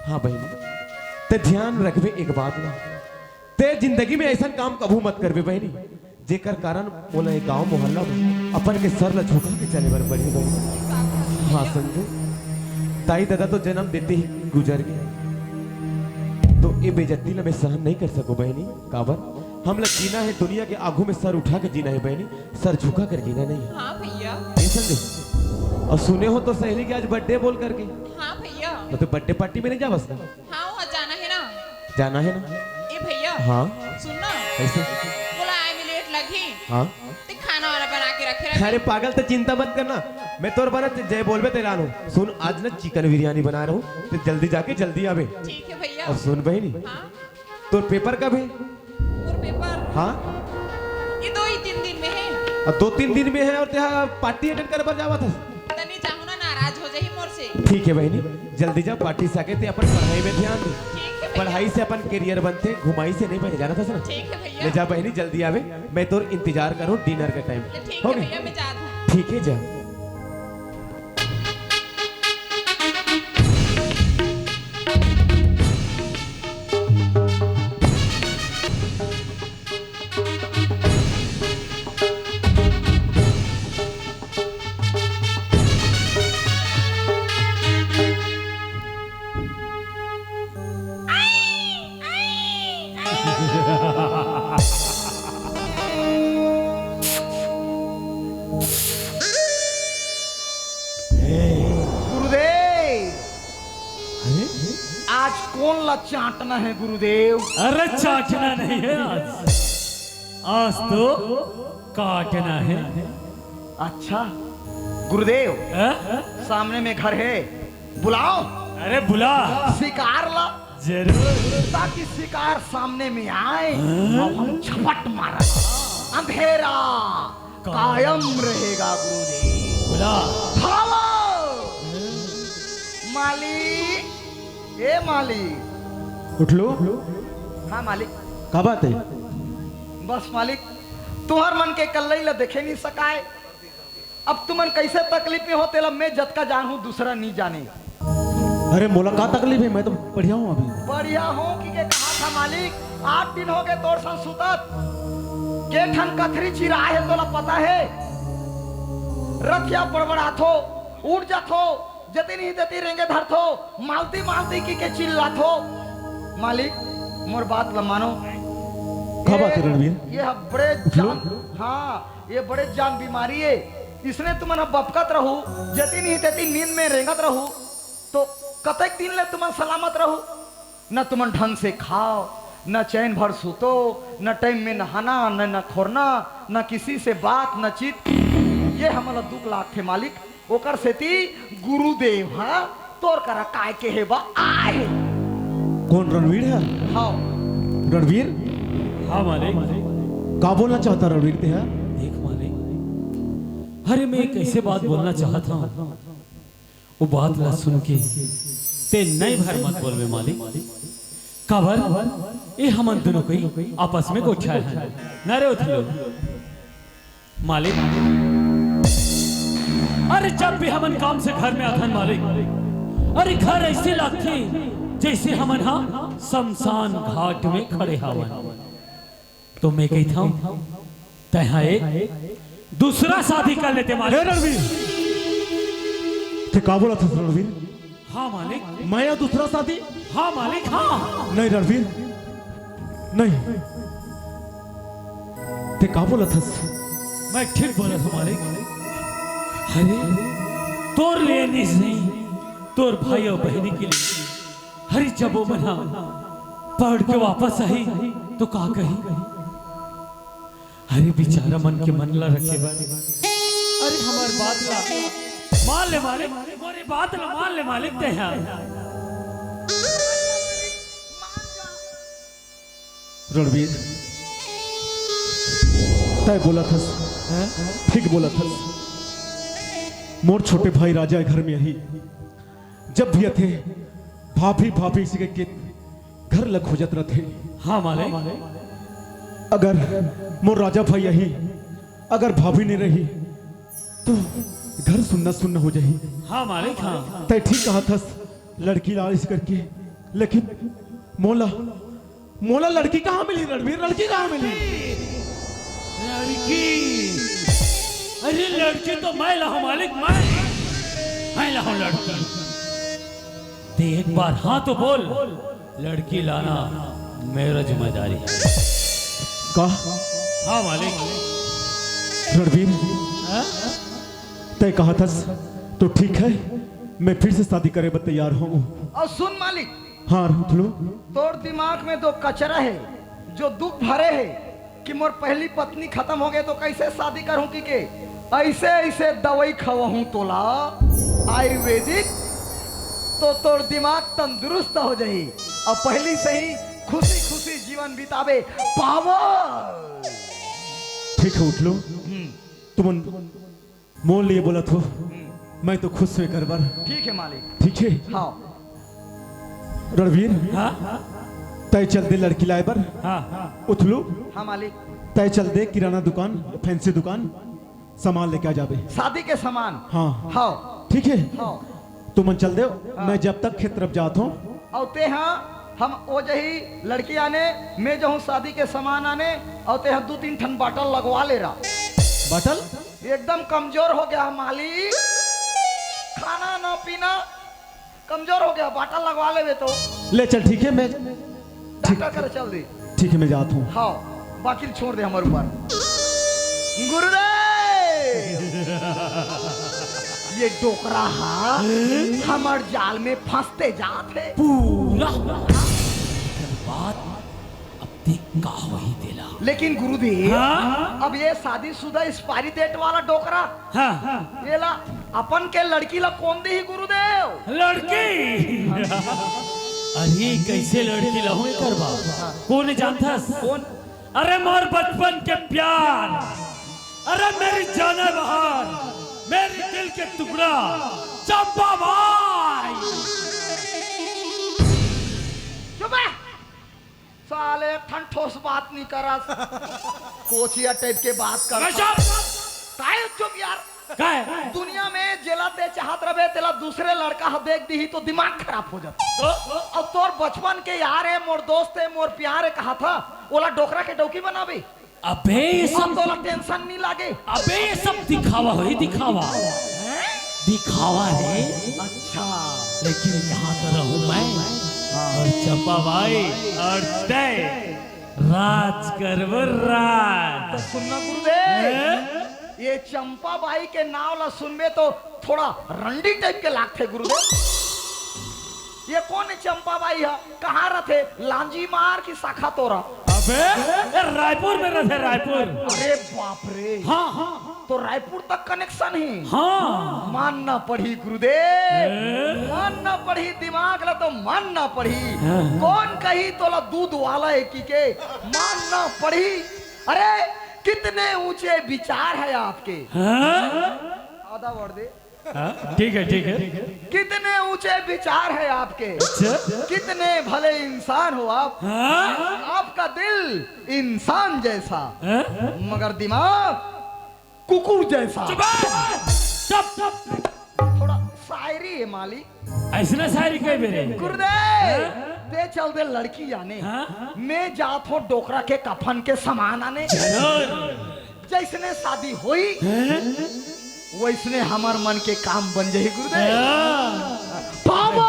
हाँ बहिनी, तैं ध्यान रखबे एक बात ला, तैं जिंदगी में अइसन काम कभू मत करबे बहिनी, जेकर कारण मोला ये गांव मोहल्ला में अपन के सर ला झुका के चले बर पड़ही बहिनी। हाँ संजू, दाई ददा तो जन्म देते ही गुजर गे, तो ये बेइज्जती ला मैं सहन नहीं कर सकों बहिनी। काबर? हमला जीना हे, दुनिया के आगू में सर उठा के जीना हे बहिनी, सर झुका कर जीना नहीं हे। हाँ भैया। ए संजू, अउ सुने हों तोर सहेली के आज birthday बोल करके। हाँ भैया। तो तैं birthday party में नहीं जावस ना? हाँ, वहाँ जाना हे ना। जाना हे ना? ए भैया। हाँ। सुन ना। कइसे? बोला आए में लेट लगही। हाँ। तैं खाना वाना बना के रखे रहे। अरे पागल, ते चिंता मत करना, मैं तोर बर जय बोलबे ते लानहूं। सुन, आज ना चिकन बिरयानी बनाए रहूं, ते जल्दी जाके जल्दी आबे। ठीक है भैया। अउ सुन बहिनी, हाँ। तोर पेपर कब हे? मोर पेपर? हाँ। ये दो ही तीन दिन में है। अउ दो तीन दिन में है अउ तेहा पार्टी अटेंड करे बर जावत हस? तनी जाहूं ना, नाराज हो जाही मोर से। ठीक है बहिनी, जल्दी जा, पार्टी से आके ते अपन पढ़ाई में ध्यान दे। ठीक है भैया। पढ़ाई से अपन करियर बनथे, घुमाई से नहीं बने, जानत हस ना? ठीक है भैया। ले जा बहिनी, जल्दी आबे, मैं तोर इंतजार करूं डिनर के टाइम। ठीक है भैया, मैं जात हूं। ठीक है, जा। गुरुदेव, अरे? आज कोन ला चाटना हे गुरुदेव? अरे चाटना नहीं है आज, आज तो काटना है। अच्छा गुरुदेव, हैं? सामने में घर हे, बुलाओ। अरे बुला। शिकार ला। जरूर। ताकि शिकार सामने में आए हाँ? अउ हम झपट मारा। अंधेरा कायम रहेगा गुरुदेव। बुला। धावा। मालिक, ए मालिक। उठ लो। हाँ मालिक। का बात हे? बस मालिक, तुंहर मन के कल्लई ला देखे नहीं सकाय। अब तुमन कइसे तकलीफ में हो, तेला मैं जतका जानहूं, दूसरा नहीं जाने। अरे मोला का तकलीफ हे, मैं तो बढ़िया हूँ अभी। बढ़िया हूँ कि के कहा था मालिक, आठ दिन हो गए तोर संग सुतत। के ठन कथरी चिराए हे तोला पता हे? रतिया बड़बड़ाथो, उठ जाथो, जतिन ही ततिन रेंगे धरथो, मालती मालती कि के चिल्लाथो। मालिक, मोर बात ला मानो। का बात हे ये, रणवीर? ये ह बड़े उठ लो। जान, हाँ, ये बड़े जान बीमारी हे। इसने तुमन ह बपकत रहू, जतिन ही ततिन नींद में रेंगत रहू, तो कतेक दिन ले तुमन सलामत रहू? न तुमन ढंग से खाव, न चैन भर सुतो, न टाइम में नहाना, न, न खोरना, न किसी से बात, न चित। ये हमला दुख लागथे मालिक। ओकर सेती गुरुदेव ह तोर करा काय कहे बर आए हे। कोन, रणवीर ह? हाँ। रणवीर? हाँ मालिक। का बोलना चाहता रणवीर तेहा? देख मालिक, अरे मैं एक ऐसे बात बोलना चाहत हूँ, वो बात ला सुन के ते नई भर मत बोलबे मालिक। काबर? ए हमन दोनों कोई आपस में गोठियाए हन। ना रे उथलो। मालिक, अरे जब भी हमन काम से घर में आथन मालिक, अरे घर ऐसे लगथे जैसे हमन हा शमशान घाट में खड़े हावन। तो मैं कहिथंव, तैं हा एक दूसरा शादी कर लेते मालिक। हे रणवीर, ते का बोलत हस रणवीर? हाँ मालिक। मैं या दूसरा शादी? हाँ मालिक, हाँ। नहीं रणवीर, नहीं। ते का बोलत हस? मैं ठीक बोलत हूँ मालिक। अरे, तोर लिए नहीं, तोर भाई अउ बहिनी के लिए। अरे, जब वो मन हा पढ़ के वापस आही, तो का कही? अरे, बेचारा मन के मन ला रखे बर। अरे, हमार बात ला मान ले मालिक, मोरे बात ला मान ले मालिक, ते हा। रणवीर, तैं बोलत हस, हैं? ठीक बोलत हस। मोर छोटे भाई राजा घर में आही, जब भी आथे, भाभी, भाभी कहिके घर ला खोजत रथे। हाँ मालिक। अगर मोर राजा भाई आही, अगर भाभी नहीं रही, तो घर सुन्ना सुन्ना हो जाही। हाँ मालिक, हाँ। तैं ठीक कहत हस, लड़की लालिस करके, लेकिन मोला मोला लड़की कहाँ मिली रणवीर? लड़की कहाँ मिली? लड़की? अरे लड़की तो मैं लाहूं मालिक, मैं, मैं लाहूं लड़की। ते एक बार हाँ तो बोल, लड़की लाना मेरा जिम्मेदारी है। का? हाँ मालिक। रणवीर, हाँ? तैं कहत हस तो ठीक है, मैं फिर से शादी करे बर तैयार हूँ। अउ सुन मालिक, हाँ, उथलो। तोर दिमाग में तो कचरा है, जो दुख भरे है कि मोर पहली पत्नी खत्म हो गई तो कैसे शादी करूं कहिके। ऐसे ऐसे दवाई खवाहूं तोला आयुर्वेदिक, तो तोर दिमाग तंदुरुस्त हो जाही। अब पहली से ही खुशी खुशी जीवन बिताबे पावल। ठीक है उठलो। तुमन मोर लिए बोलत हो, मैं तो खुश होय कर बर। ठीक है मालिक। ठीक है। हाँ। रणवीर, हाँ तय चल दे लड़की लाए बर। हाँ। उठलो, हाँ मालिक। तय चल दे किराना दुकान, फैंसी दुकान, सामान लेके आ जाबे। शादी के सामान। हाँ। हाँ। ठीक है। हाँ। तुमन चल दे, हाँ। मैं जब तक खेत तरफ जात हूँ। और ते हाँ, हम ओ जही लड़की आने, मैं जहूँ शादी के सामान आने, और ते हाँ दो तीन ठन बाटल लगवा ले रहा। बाटल? एकदम कमजोर हो गया मालिक, खाना ना पीना, कमजोर हो गया। बाटल लगवा लेवे तो ले चल, ठीक है, मैं डॉक्टर कर चल दे। ठीक है, मैं जात हूँ। हाँ, बाकी छोड़ दे हमारे ऊपर। गुरुदेव, ये डोकरा हा हमर जाल में फंसते जात है। पूरा बात अब देख का होही तेला। लेकिन गुरुदेव, हाँ? अब ये शादीशुदा एक्सपायरी डेट वाला डोकरा, हाँ। ये ला अपन के लड़की ला कौन दी गुरुदेव? लड़की। अरे कैसे लड़की लहू करबा? कौन जानथस? कौन? अरे मोर बचपन के प्यार, अरे मेरी जाने बहार, मेरी दिल के टुकड़ा, चंपा बाई। चुप है। साले एक ठन ठोस बात नहीं करस। कोचिया टाइप के बात कर। गजब। काय चुप यार। काय? दुनिया में जेला ते चाहत रहे तेला दूसरे लड़का ह देख दी ही तो दिमाग खराब हो जाता। तो और तोर बचपन के यार है, मोर दोस्त है, मोर प्यार है कहा था, ओला डोकरा के डौकी बनाबे। अबे ये सब सब, तोला टेंशन नहीं लागे। अबे ये सब दिखावा है, दिखावा। दिखावा है। अच्छा। लेकिन यहाँ तो रहूँ मैं और चंपा बाई और तय राज करबो राज। सुनना गुरुदेव, ये चंपा बाई के नाव ला सुनबे तो थोड़ा रंडी टाइप के लागथे गुरुदेव। ये कौन है चंपा बाई है? कहाँ रथे? लांजी मार की शाखा तोरा? अबे ये रायपुर में रथे, रायपुर। अरे बाप रे। हाँ हाँ। तो रायपुर तक कनेक्शन ही। हाँ। मानना पड़ी गुरुदेव, मानना पड़ी, दिमाग ला तो मानना पड़ी। कौन कही तोला दूध वाला है की के? मानना पड़ी। अरे कितने ऊंचे विचार है आपके। हाँ? आधा वर्ड दे। हाँ? ठीक है, ठीक है। कितने ऊंचे विचार है आपके, अच्छा। कितने भले इंसान हो आप। हाँ? आपका दिल इंसान जैसा, हाँ? मगर दिमाग कुकुर जैसा। चुप। चुप। थोड़ा शायरी है मालिक। ऐसना शायरी कहे बेरे। गुरुदेव, ते चल दे लड़की आने। हाँ? मैं जात हूँ डोकरा के कफन के सामान आने। जरूर। जैसने शादी होई, हाँ? वैसने हमर मन के काम बन जाही गुरुदेव। हाँ। पावो।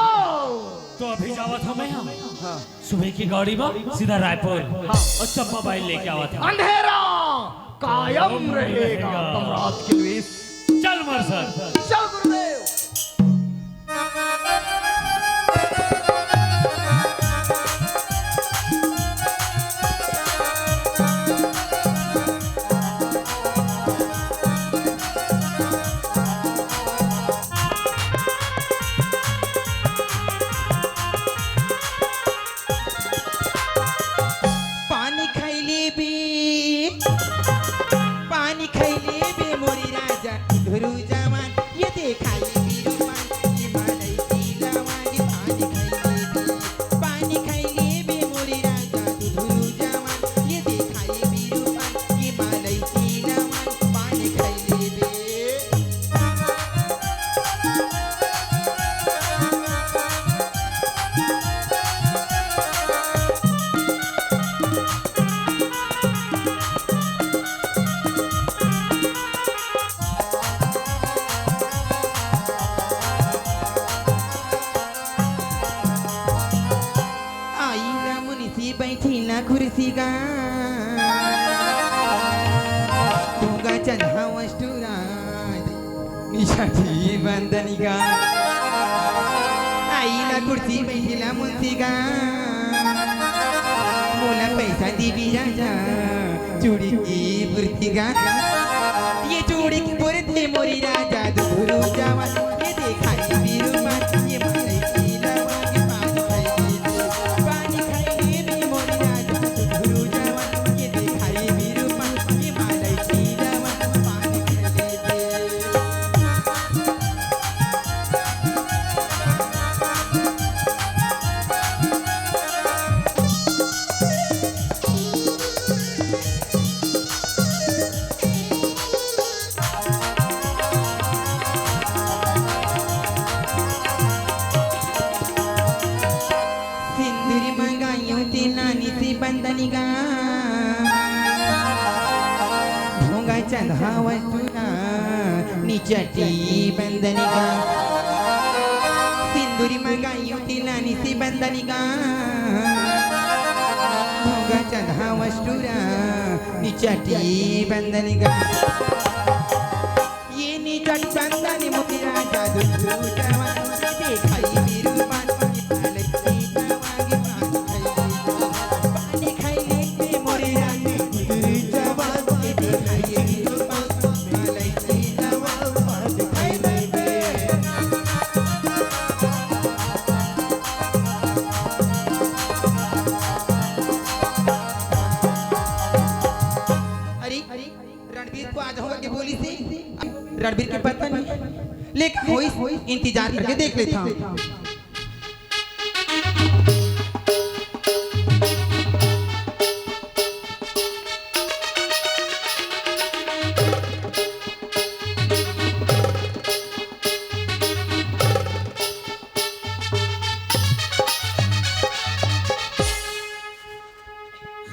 तो अभी जावत हूँ मैं यहाँ। हाँ। सुबह की गाड़ी में सीधा रायपुर। और चंपा बाई लेके आवत हूँ। अंधेरा कायम रहेगा तमराज के द्वेष। चल मरसर। चल गुरुदेव। पानी खैले बे, पानी खैले बे मोरी राजा, धुरु जवान, ये देखाई बिरुवान, ये मालई की लवांगी। पानी खैले बे, पानी खैले बे मोरी राजा, धुरु जवान, ये देखाई बिरुवान, ये मालई की लवांगी। पानी खैले बे। आईला मुनिसी बैठीला खुर्सीगा, तुगा चंदा वस्तुरा निशाठी बंदनीगा। आईला खुर्सी बैठीला मुंसीगा, मोला पैसा देवी राजा चूड़ी की बुर्तीगा। ये चूड़ी की बुर्ती मोरी राजा दुधरू जवान, ये देखाई बिरूपा, ये मालई की लवा, ये पानी खाई ले, पानी खाई ले, मोरी राजा दुधरू जवान, ये देखाई बिरूपा, ये मालई की लवा, पानी खाई ले। सिंदूरी मंगाइयो ते नानी से बंदनी गा, भोंगा चंदावा टूरा निचटी बंदनी गा। सिंदूरी मंगाइयो ते नानी से बंदनी गा, भोंगा चंदावा टूरा निचटी बंदनी गा। ये नी चटचंदन मोती राजा दुधू जवान, देखाई बिरूपा, पानी खाई ले, पानी खाई ले, मोरी रानी दुधू जवान, देखाई बिरूपा, पानी खाई ले। अरे, रणबीर को आज होगा के बोली से, रणबीर के पता नहीं, लेकिन होई, इंतजार करके देख लेता हूँ।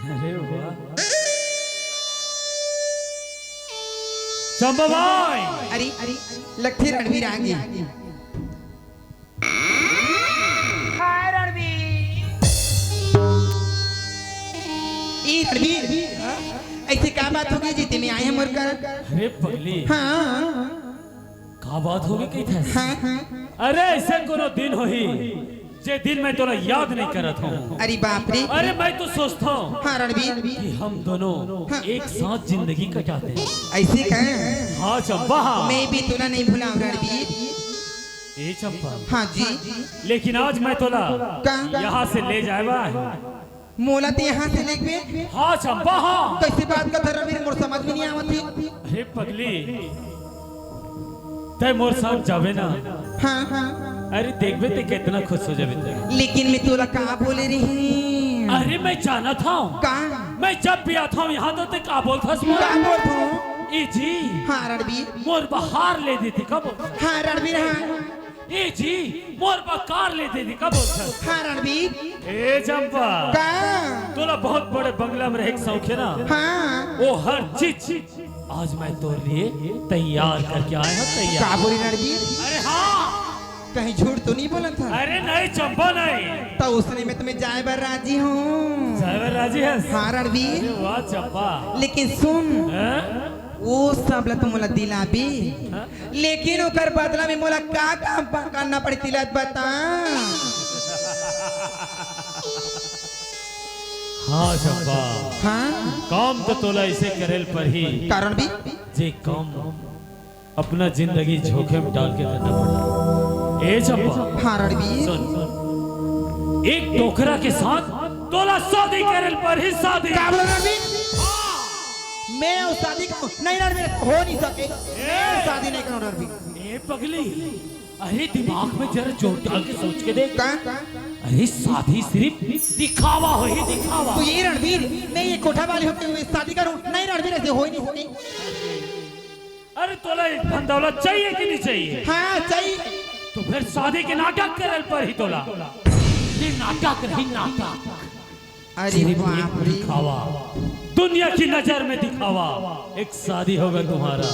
अरे वाह। चंपा बाई। अरे, अरे, लगथे रणबीर आ गे। हाय रणबीर। ए रणबीर, अइसे का बात हो गे जी, ते में आए हस मोर करा? अरे पगली। हाँ। का बात हो गे कहिथस? हाँ, हाँ। अरे अइसे कोनो दिन होही, जे दिन मैं तोला याद नहीं करत हूँ। अरे बाप रे। अरे मैं तो सोचता हूँ हाँ रणबीर। कि हम दोनों हाँ। एक साथ जिंदगी कटाते हैं। अइसे का? हाँ चंपा। मैं भी तोला नहीं भुलाऊँ रणबीर। ए चंपा। हाँ जी। लेकिन आज मैं तोला का? यहाँ से ले जाए बर आए हूँ। मोला ते यहाँ से लेगबे? हाँ चंपा, हाँ। कइसे बात करथस रणबीर, मोर समझ में नहीं आवत हे। अरे पगली, तैं मोर साथ जाबे ना? हाँ, हाँ। अरे देखबे ते कितना खुश हो जाबे ते। लेकिन मैं तोला का बोले रहेंव? अरे मैं जानत हूँ। का? मैं जब भी आता हूँ यहाँ तो ते का बोलथस मोला? का बोलथस? ए जी। हाँ रणबीर। मोर बर हार ले देते का बोल? हाँ रणबीर हाँ। ए जी, मोर बर कार ले देते का बोलथस? हाँ रणबीर। ए चंपा। का? तोला बहुत बड़े बंगला में रहे के शौक हे ना? हाँ। वो हर चीज आज मैं तोर लिए तैयार करके आए हूँ, तैयार। का बोले रणबीर? अरे हाँ। कहीं झूठ तो नहीं बोलत हस? अरे नहीं चंपा नहीं। त ओइसने में तो मैं जाए बर राजी हूँ। जाए बर राजी हस? हाँ रणबीर। अरे वाह चंपा। लेकिन सुन। हैं? वो सब ला तो मोला दिलाबे। हाँ? लेकिन ओकर बदला में मोला का काम प-, करना पड़ही तेला बता। हाँ चंपा। हाँ? काम तो तोला अइसे करे ल परही। का रणबीर? जे काम अपना जिंदगी जोखिम डाल के करना पड़ही। ए चंपा। हाँ रणबीर। सुन, एक डोकरा के साथ तोला शादी करे ल परही, शादी। का बोले रणबीर? हाँ। मैं वो शादी का नहीं रणबीर, हो नहीं सके। मैं शादी नहीं करूँ रणबीर। ए पगली, अरे दिमाग में जरा जोर डाल के सोच के देख। का? अरे शादी सिर्फ दिखावा होही, दिखावा। तो ए रणबीर, मैं ये कोठा वाली होके हुए शादी करूँ? नहीं रणबीर, अइसे हो ही नहीं सके। अरे तोला एक धन दौलत चाहिए कि नहीं चाहिए? हाँ चाहिए। तो फिर शादी के नाटक करे ल परही तोला। ये नाटक रही नाटक। अरे सिर्फ एक बाप रे। दिखावा, दुनिया की नजर में दिखावा, एक शादी होगा तुम्हारा।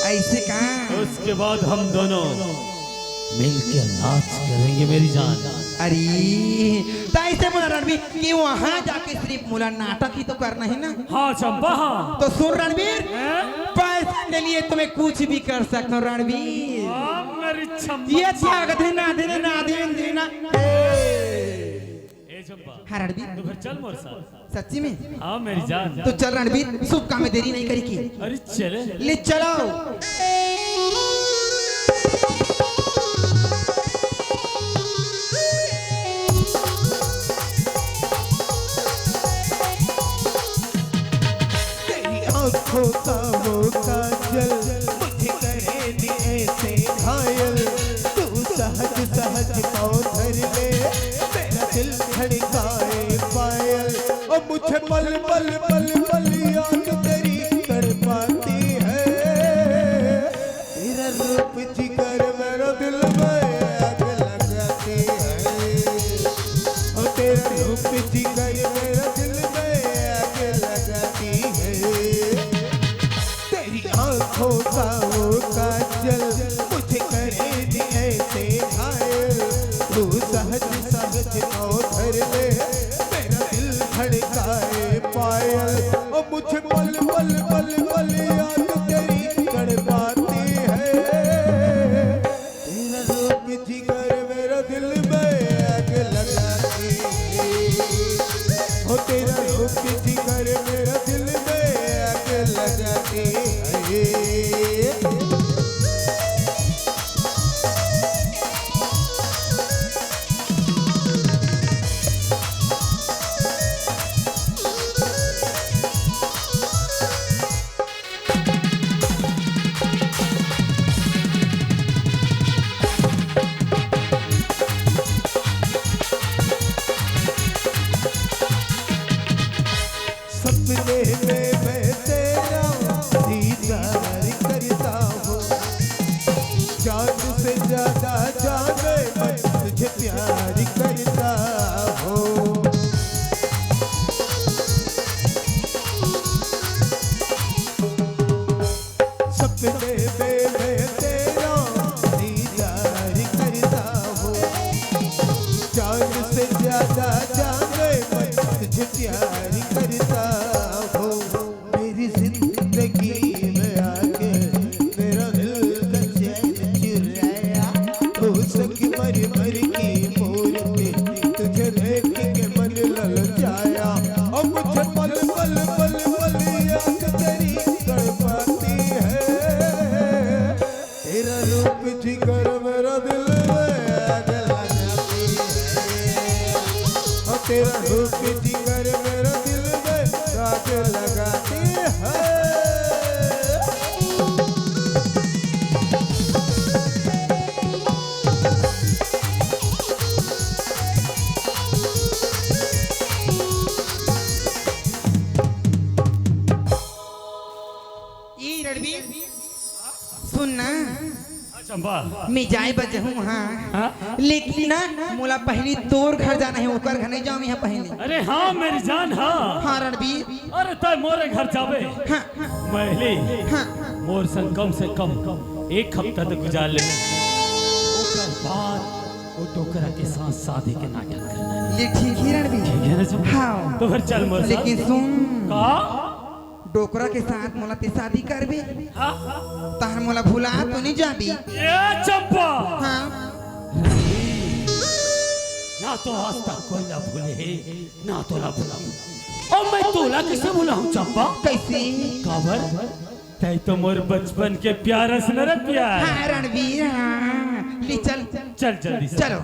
अइसे का? उसके बाद हम दोनों मिलके नाच करेंगे मेरी जान। अरे, त अइसे बोला रणबीर कि वहाँ जाके सिर्फ मोला नाटक ही तो करना हे ना? हाँ चंपा हाँ। तो सुन रणबीर, हैं? पैसा के लिए तो मैं कुछ भी कर सकता हूँ रणबीर। हाँ, मेरी चंपा। ये क्या कहते हैं, ना देने, ना देने, देना। ए चंपा। हाँ रणबीर। तू घर चल मोर साथ। सच्ची में? हाँ मेरी जान। तो चल रणबीर, शुभ काम में देरी नहीं करी की। अरे चले। ले चलो। होता वो काजल, मुझे करे नी ऐसे घायल। तू सहज सहज पाँव धर ले, मेरा दिल धड़काए पायल। ओ मुझे पल पल पल पल याद तेरी तड़पाती है। तेरा रूप जिगर मेरा दिल में आग लगाती है। ओ तेरा रूप जिगर मेरा दिल में आग लगाती है। तेरी आंखों का वो काजल मुझे करे नी ऐसे घायल। तू सहज सहज पाँव धर ले, मेरा दिल धड़काए पायल। ओ मुझे पल पल पल पल याद तेरी तड़पाती है। तेरा रूप जिगर मेरा दिल में आग लगाती है। ओ तेरा रूप जिगर मेरा दिल में आग लगाती है। सपने में मैं तेरा दीदार करता हूँ। जान से ज्यादा जाने मैं तुझे प्यार करता हूँ। सपने में मैं तेरा दीदार करता हूँ। जान से ज्यादा जाने मैं तुझे प्यार करता हूँ। मेरी जिंदगी में आके मेरा दिल का चैन चुराया। तू संग मर मर की मूर्ति, तुझे देख के मन ललचाया। अब मुझे पल पल पल पल याद तेरी तड़पाती है। तेरा रूप जिगर मेरा दिल में आग लगाती है। और तेरा रूप जिगर मेरा दिल में आग लगाती है। ए रणबीर, सुन ना। हाँ, चंपा। मैं जाए बर जाहूँ, हाँ। हाँ? लेकिन ना, मोला पहली तोर घर जाना है, ओकर घर नहीं जाऊँ मैं पहली। अरे हाँ, मेरी जान, हाँ। हाँ, रणबीर। अरे, तय मोरे घर जाबे। हाँ। पहली हाँ। मोर संग कम से कम एक हफ्ता तो गुजार ले। ओकर बाद वो डोकरा के साथ शादी के नाटक करना है। ले, ठीक है, रणबीर। ठीक है ना, चंपा? हाँ। तो फिर चल मोर साथ। लेकिन सुन। का? डोकरा के साथ मोला ते शादी करबे? हाँ? तहर मोला भुला तो नहीं जाबी? ए चंपा! हाँ। ना तो आज तक कोई ना भूले हे, ना तोला भुलाऊं। और मैं तोला कैसे भुलाऊं चंपा? कैसे? काबर? तय तो मोर बचपन के प्यार अस न रे प्यार। हाँ, रणबीर, हाँ। ले चल। चल जल्दी से। चलो।